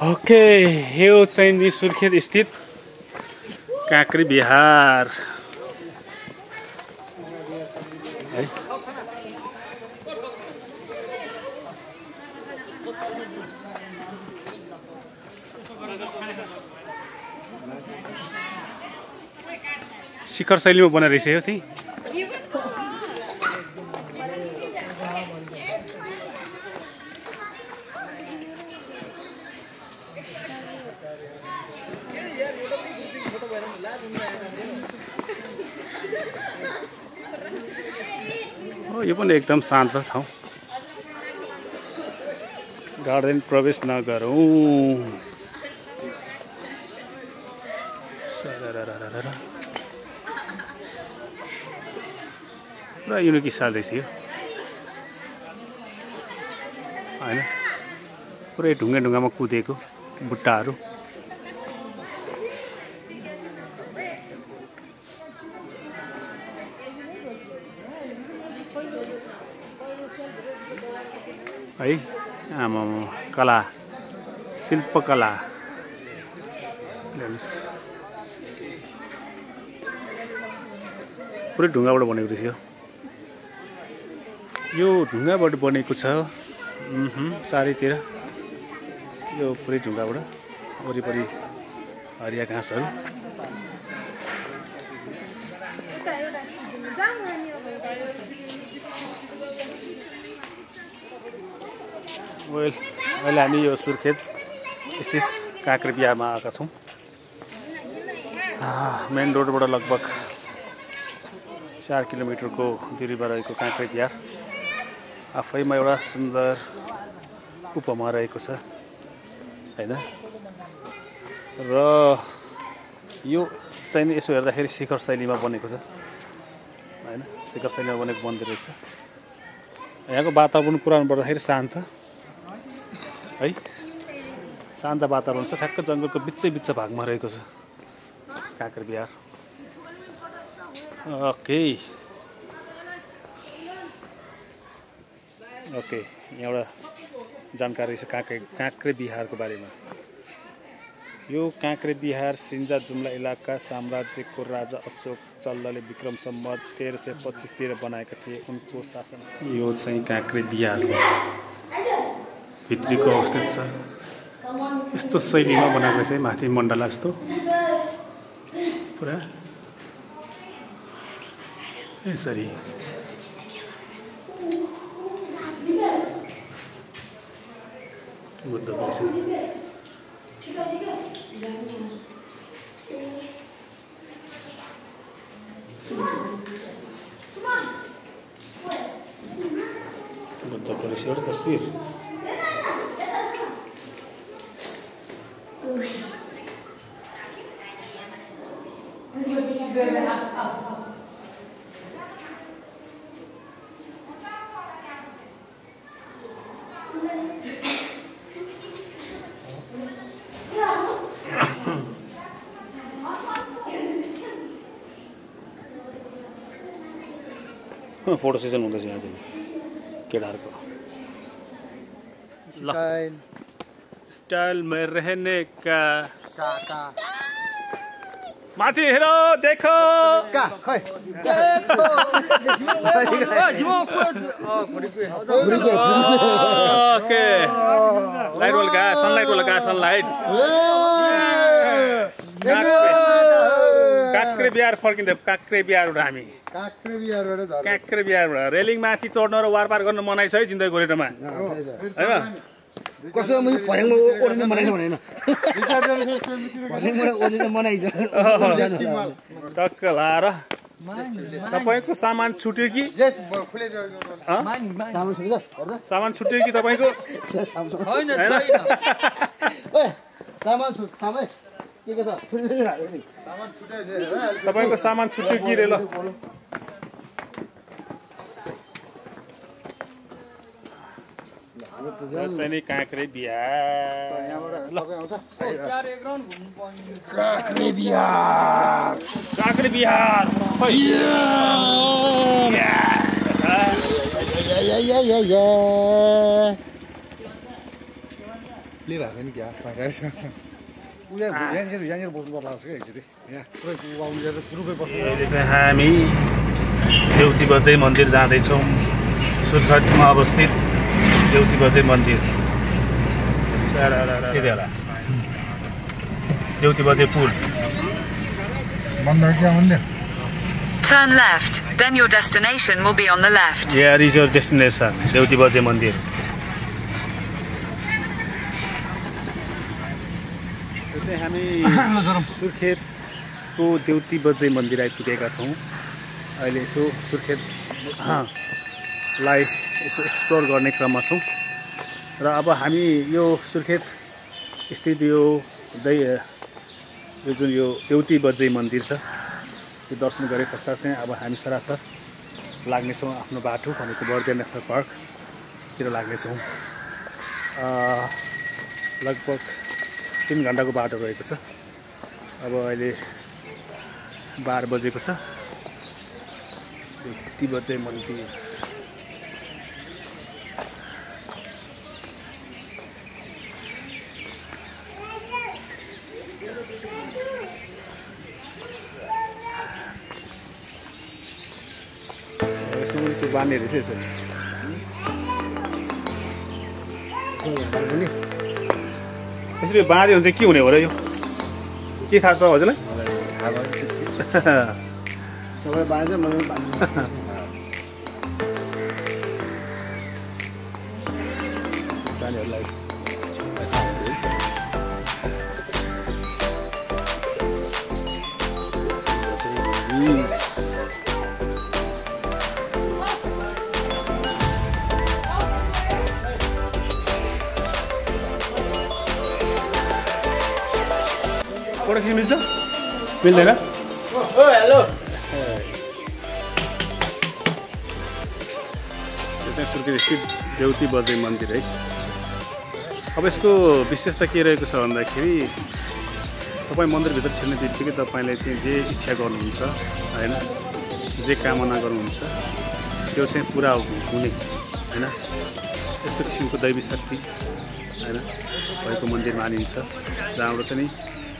S3: ओके यो चाहिँ नि सुर्खेत स्थित काँक्री बिहार है शिखर शैलीमा बनाएर रहेछ यो चाहिँ यो पनि एकदम शान्त ठाउँ गार्डन प्रवेश नगरौँ पुरा युनिक स्टाइल रहेछ यो होइन पुरै ढुङ्गामा कुदेको बुट्टाहरू है आमा कला शिल्पकला पुरै ढुङ्गाबाट बनेको रहेछ यो ढुङ्गाबाट बनेको छ चारैतिर यो पुरै ढुङ्गाबाट वरिपरि हरिया घाँसहरू अहिले हामी यो सुर्खेत स्थित काँक्री बिहारमा आएका छौँ मेन रोडबाट लगभग 4 किलोमिटरको दूरीमा रहेको काँक्री बिहार आफैमा एउटा सुन्दर उपमा रहेको छ हैन र यो चाहिँ यसो हेर्दाखेरि शिखर शैलीमा बनेको छ हैन शिखर शैलीमा बनेको मन्दिर रहेछ यहाँको वातावरण कुरामा पर्दाखेरि शान्त है शान्त वातावरण छ ठ्याक्क जङ्गलको बिच भागमा रहेको छ काँक्री बिहार ओके यहाँबाट जानकारी छ काँक्री बिहारको बारेमा यो काँक्री बिहार सिन्जा जुम्ला इलाका साम्राज्यको राजा अशोक चल्लले विक्रम सम्वत 1325 तिर बनाएका थिए उनको शासन यो चाहिँ काँक्री बिहार भित्रीको अवस्थित छ यस्तो शैलीमा बनाएको चाहिँ माथि मण्डला जस्तो पुरा यसरी बुद्ध परिसर तस्वीर फोटो सेसन हुँदैछ यहाँ चाहिँ केटाहरूको ल स्टाइल में रहने का माथि हेर देखो ओके लाइट वाला सनलाइट वाला सनलाइट काँक्रे बिहार फर्किँदै काँक्रे बिहारबाट हामी काँक्रे बिहारबाट रेलिङ माथि चढ्न र वारपार गर्न मनाइ छ है जिन्दगी गोरेटोमा हैन
S5: कस्तो मैले भर्याङमा ओर्लिन मनाइछ भने भर्याङबाट ओर्लिन मनाइछ
S3: टक्क लाएर तपाईको सामान छुट्यो कि सामान छुट्यो कि तपाईको
S1: होइन
S5: सामान के छ
S3: तपाईको सामान छुट्यो कि रे ल चाहिँ काँक्रे बिहार
S5: काँक्रे बिहार
S3: काँक्रे बिहार
S5: ले भएको नि क्या यहाँनिर बस्नु पर्ला जस्तो एकचोटि यहाँ ग्रुपै बस्नु
S3: अहिले चाहिँ हामी देउती बजै मन्दिर जाँदैछौँ सुर्खेतमा अवस्थित देउती बजै मन्दिर त्यति होला देउती बजै पुल
S7: Turn left, then your destination will be on the left.
S3: Here is your destination, Deuti बजै मन्दिर हामी सुर्खेतको देउती बजै मन्दिर आइपुगेका छौँ अहिले यसो सुर्खेतलाई यसो एक्सप्लोर गर्ने क्रममा छौँ र अब हामी यो सुर्खेत स्थित यो जुन यो देउती बजै मन्दिर छ यो दर्शन गरे पश्चात चाहिँ अब हामी सरासर लाग्नेछौँ आफ्नो बाटो भनेको बर्दिया नेसनल पार्कतिर लाग्नेछौँ लगभग 3 घण्टाको बाटो रहेको छ अब अहिले 12 बजेको छ देउती बजै मन्दिर यसमा पनि त्यो बान्ने रहेछ यसरी यसरी बाँध्यो भने चाहिँ के हुने हो र यो के थाहा छ हजुरलाई
S5: सबै बाँध्छ मलाई
S3: स्थानीयहरूलाई फोटो खिच्नु मिल्छ मिल्दैन
S1: हेलो
S3: सुर्खेत स्थित देउती बजै मन्दिर है अब यसको विशेषता के रहेको छ भन्दाखेरि तपाईँ मन्दिरभित्र छिर्ने बित्तिकै तपाईँले चाहिँ जे इच्छा गर्नुहुन्छ होइन जे कामना गर्नुहुन्छ त्यो चाहिँ पुरा हुने होइन यस्तो किसिमको दैवी शक्ति होइन भएको मन्दिर मानिन्छ जहाँबाट चाहिँ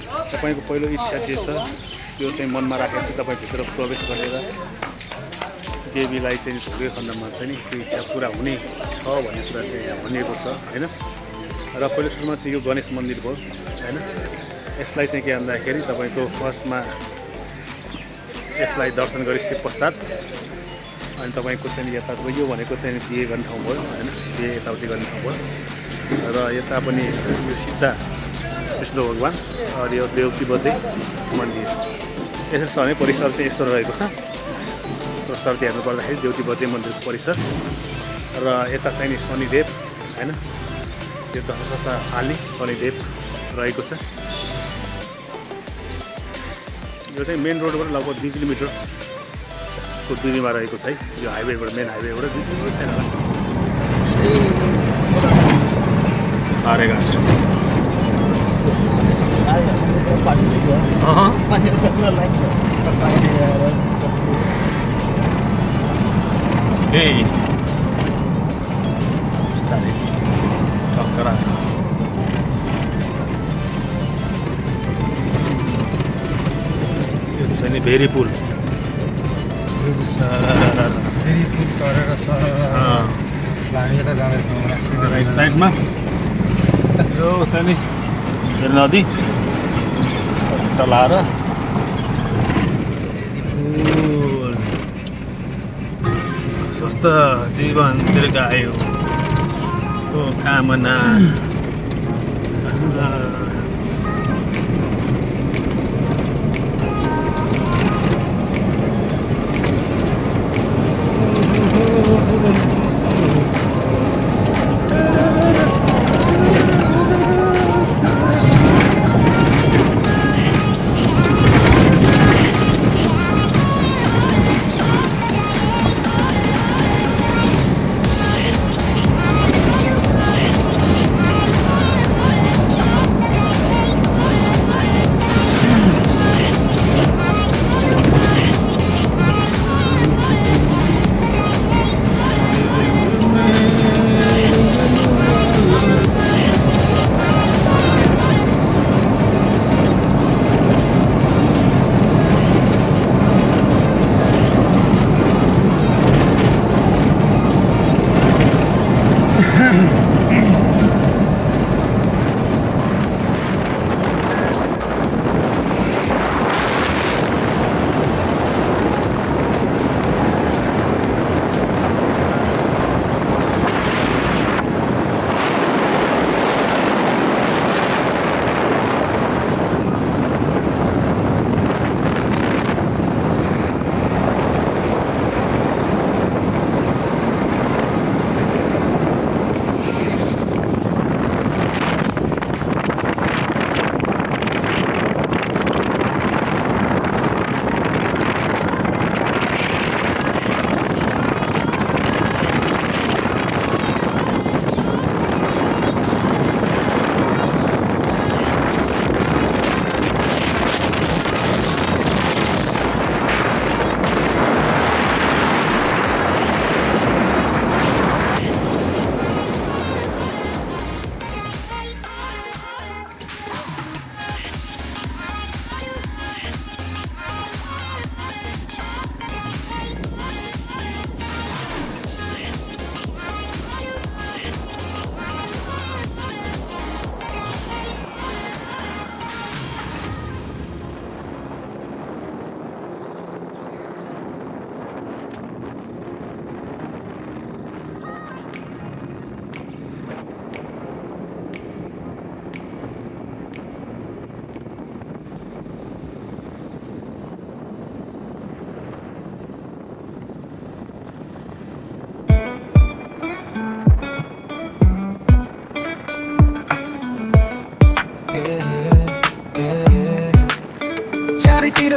S3: तपाईँको पहिलो इच्छा जे छ त्यो चाहिँ मनमा राखेर चाहिँ तपाईँ भित्र प्रवेश गरेर देवीलाई चाहिँ झुकेको खण्डमा चाहिँ त्यो इच्छा पुरा हुने छ भन्ने कुरा चाहिँ यहाँ भनिएको छ होइन र पहिलो सुरुमा चाहिँ यो गणेश मन्दिर भयो होइन यसलाई चाहिँ के भन्दाखेरि तपाईँको फर्स्टमा यसलाई दर्शन गरिसके पश्चात अनि तपाईँको चाहिँ यता यो भनेको चाहिँ बिहे गर्ने ठाउँ भयो होइन बिहे यताउति गर्ने ठाउँ भयो र यता पनि यो सिद्धा विष्णु भगवान् र यो देउती बजै मन्दिर यसरी छ भने परिसर चाहिँ यस्तो रहेको छ परिसर चाहिँ हेर्नु पर्दाखेरि देउती बजै मन्दिरको परिसर र यता चाहिँ नि शनिदेव होइन यो दशरथ हाल्ने शनिदेव रहेको छ यो चाहिँ मेन रोडबाट लगभग 2 किलोमिटरको दूरीमा रहेको छ है यो हाइवेबाट मेन हाइवेबाट 2 किलोमिटर छैन हारेगा Hey. Stari. Kankara. Yo चाहिँ नि भेरी पुल.
S5: फेरि पुल तरेर सर हामी यता जाँदैछौँ
S3: राइट साइडमा यो चाहिँ नि नदी तलाएर स्वस्थ जीवन दीर्घायुको कामना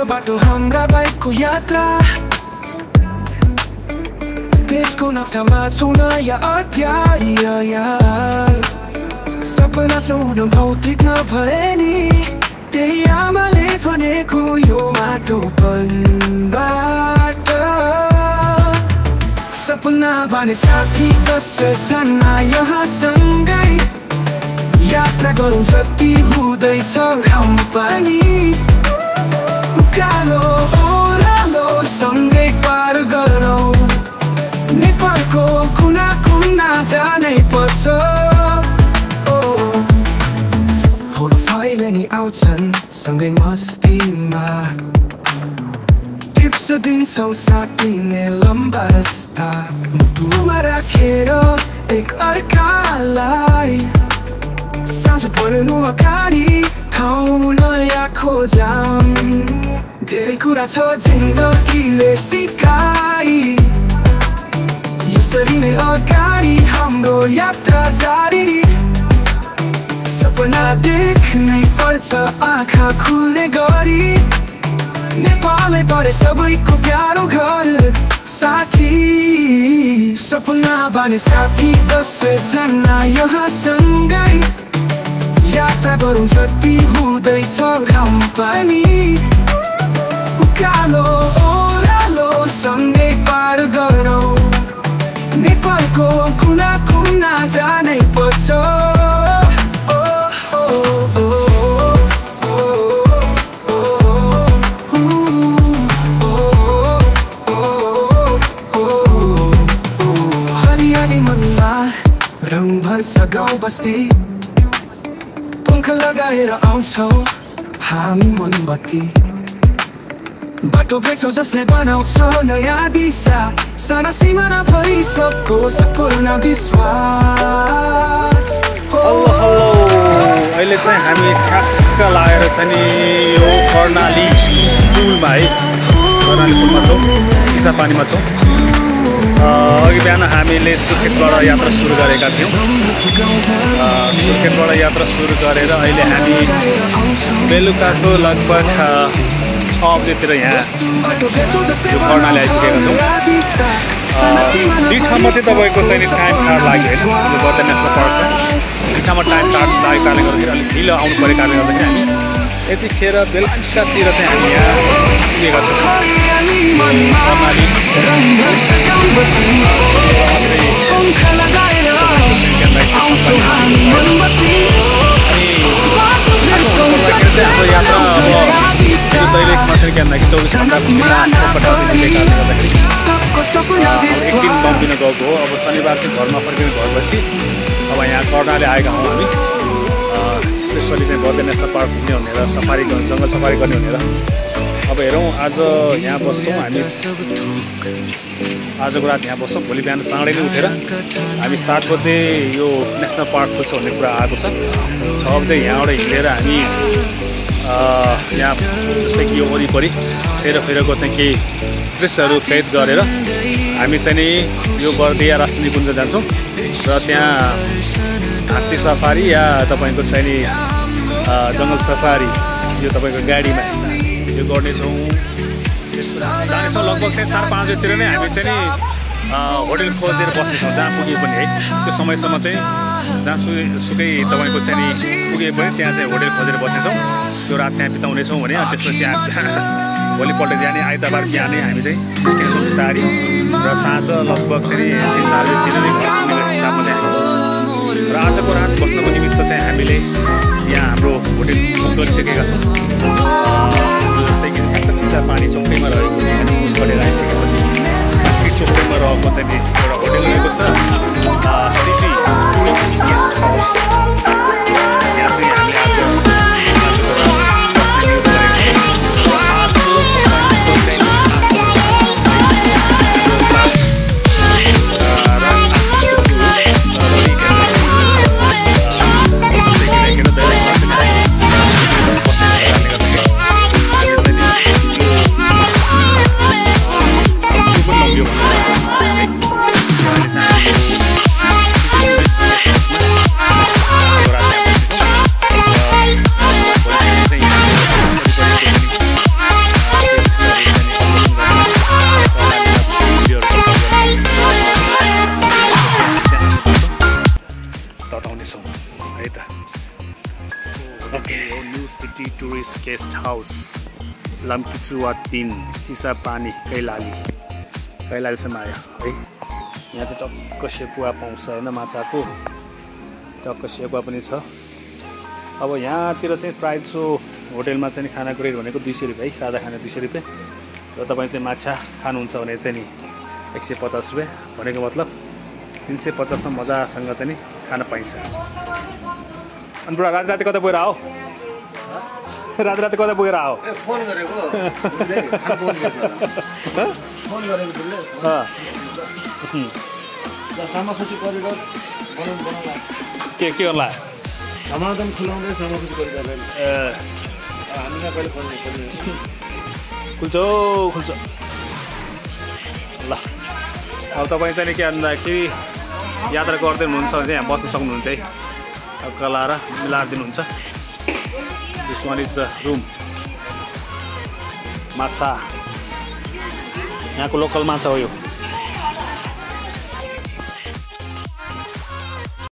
S2: बाटो हाम्रा बाइकको यात्रा देशको नक्सामा छौँ नयाँ अध्याय सपना छौँ भौतिक नभए नि त्यही आमाले भनेको यो माटोपनबाट सपना भने साथी 10जना यहाँ सँगै यात्रा गरौँ जति हुँदैछ घाम पनि उकालो ओह्रालो सँगै पार गरौँ नेपालको कुना कुना जानै पर्छ फोटो फाइल आउँछन् सँगै मस्तीमा टिप्स दिन्छौँ साथीले लम्बा रस्ता मुटुमा राखेर एक अर्कालाई साँझ पर्नु अगाडि ठाउँ नयाँ खोजाम धेरै कुरा छ जिन्दगीले सिकाइ यसरी नै अगाडि हाम्रो यात्रा जारी सपना देख्नै पर्छ आँखा खुल्ने गरी नेपालै परे सबैको प्यारो घर साथी सपना भने साथी 10जना यहाँ सँगै यात्रा गरौँ जति हुँदैछ घाम पनि उकालो ओह्रालो सँगै पार गरौँ बस्ती पंख लगाएर आउँछौ हामी मोमबत्ती बाटो भेट्छौ जसले बनाउँछ नयाँ दिशा साना सिमाना भरि सबको सम्पूर्ण विश्वास
S3: अहिले चाहिँ हामी ठ्याक्क लागेर चाहिँ नि यो कर्णाली पुलमा है कर्णाली पुलमा छौँ चिसापानीमा छौँ अघि बिहान हामीले सुर्खेतबाट यात्रा सुरु गरेका थियौँ सुर्खेतबाट यात्रा सुरु गरेर अहिले हामी बेलुकाको लगभग 6 बजेतिर यहाँ यो कर्णाली आइपुगेका छौँ दुई ठाउँमा चाहिँ तपाईँको चाहिँ टाइम कार्ड लाग्यो होइन यो बर्दन नेसनल पार्क छ दुई ठाउँमा टाइम कार्ड लागेको कारणले गर्दाखेरि अलिक ढिलो आउनु परेको कारणले गर्दाखेरि हामी यतिखेर बेलुकातिर चाहिँ हामी यहाँ पुगेका छौँ कर्णाली हाम्रो यात्रा दैलेखमा चाहिँ के भन्दाखेरि 24 घण्टा एक दिन बम्बिन गएको हो अब शनिबार चाहिँ घरमा फर्किने घर बसी अब यहाँ कर्णाली आएका हौँ हामी स्पेसली चाहिँ बर्दन नेसनल पार्क घुम्ने भनेर सफारी जङ्गल सफारी गर्ने भनेर अब हेरौँ आज यहाँ बस्छौँ हामी आजको रात यहाँ बस्छौँ भोलि बिहान चाँडै नै उठेर हामी 7 बजे यो नेसनल पार्क खोज्छ भन्ने कुरा आएको छ 6 बजे यहाँबाट हिँडेर हामी यहाँ जस्तै कि यो वरिपरि फेरको चाहिँ केही दृश्यहरू कैद गरेर हामी चाहिँ नि यो बर्दिया राष्ट्रिय निकुञ्ज जान्छौँ र त्यहाँ हात्ती सफारी या तपाईँको चाहिँ नि जङ्गल सफारी यो तपाईँको गाडीमा यो गर्नेछौँ जानेछौँ लगभग चाहिँ 4-5 बजीतिर नै हामी चाहिँ नि होटल खोजेर बस्नेछौँ जहाँ पुगे पनि है त्यो समयसम्म चाहिँ जहाँ सुकै तपाईँको चाहिँ नि पुगे पनि त्यहाँ चाहिँ होटल खोजेर बस्नेछौँ त्यो रात त्यहाँ बिताउनेछौँ भने त्यसपछि भोलिपल्ट जाने आइतबार बिहानै हामी चाहिँ निस्किनेछौँ बिस्तारी र साँझ लगभग चाहिँ 3-4 बजीतिर नै घर पुग्ने हिसाबमा चाहिँ र आजको रात बस्नको निमित्त चाहिँ हामीले यहाँ हाम्रो होटल बुक गरिसकेका छौँ जस्तै कि ठ्याक्क चिसापानी चौकैमा रहेको गरेर आइसकेपछि चौकैमा रहेको चाहिँ एउटा होटल रहेको छ यहाँ चाहिँ हामी टुरिस्ट गेस्ट हाउस लम्कीचुवा 3 चिसापानी कैलालीसम्म आयो है यहाँ चाहिँ टक्क सेपुवा पाउँछ होइन माछाको टक्क सेपुवा पनि छ अब यहाँतिर चाहिँ प्राइस हो होटलमा चाहिँ खानाको रेट भनेको 200 रुपियाँ है सादा खाना 200 रुपियाँ र तपाईँ चाहिँ माछा खानुहुन्छ भने चाहिँ नि 150 रुपियाँ भनेको मतलब 350 मा मजासँग चाहिँ नि खान पाइन्छ अनि पुरा राति कता पुगेर आओ राति कता पुगेर आओ
S5: फोन गरेको सामाखुसी करिडर बनाउला
S3: के गर्ला
S5: समाधान खुलाउँदै सामाखुसी करिडर हामीलाई पहिले फोन
S3: खुल्छ ल अब तपाईँ चाहिँ के भन्दाखेरि यात्रा गर्दै हुनुहुन्छ भने चाहिँ यहाँ बस्न सक्नुहुन्छ है अब कलाएर मिलाएर दिनुहुन्छ this one is the room माछा यहाँको लोकल माछा हो यो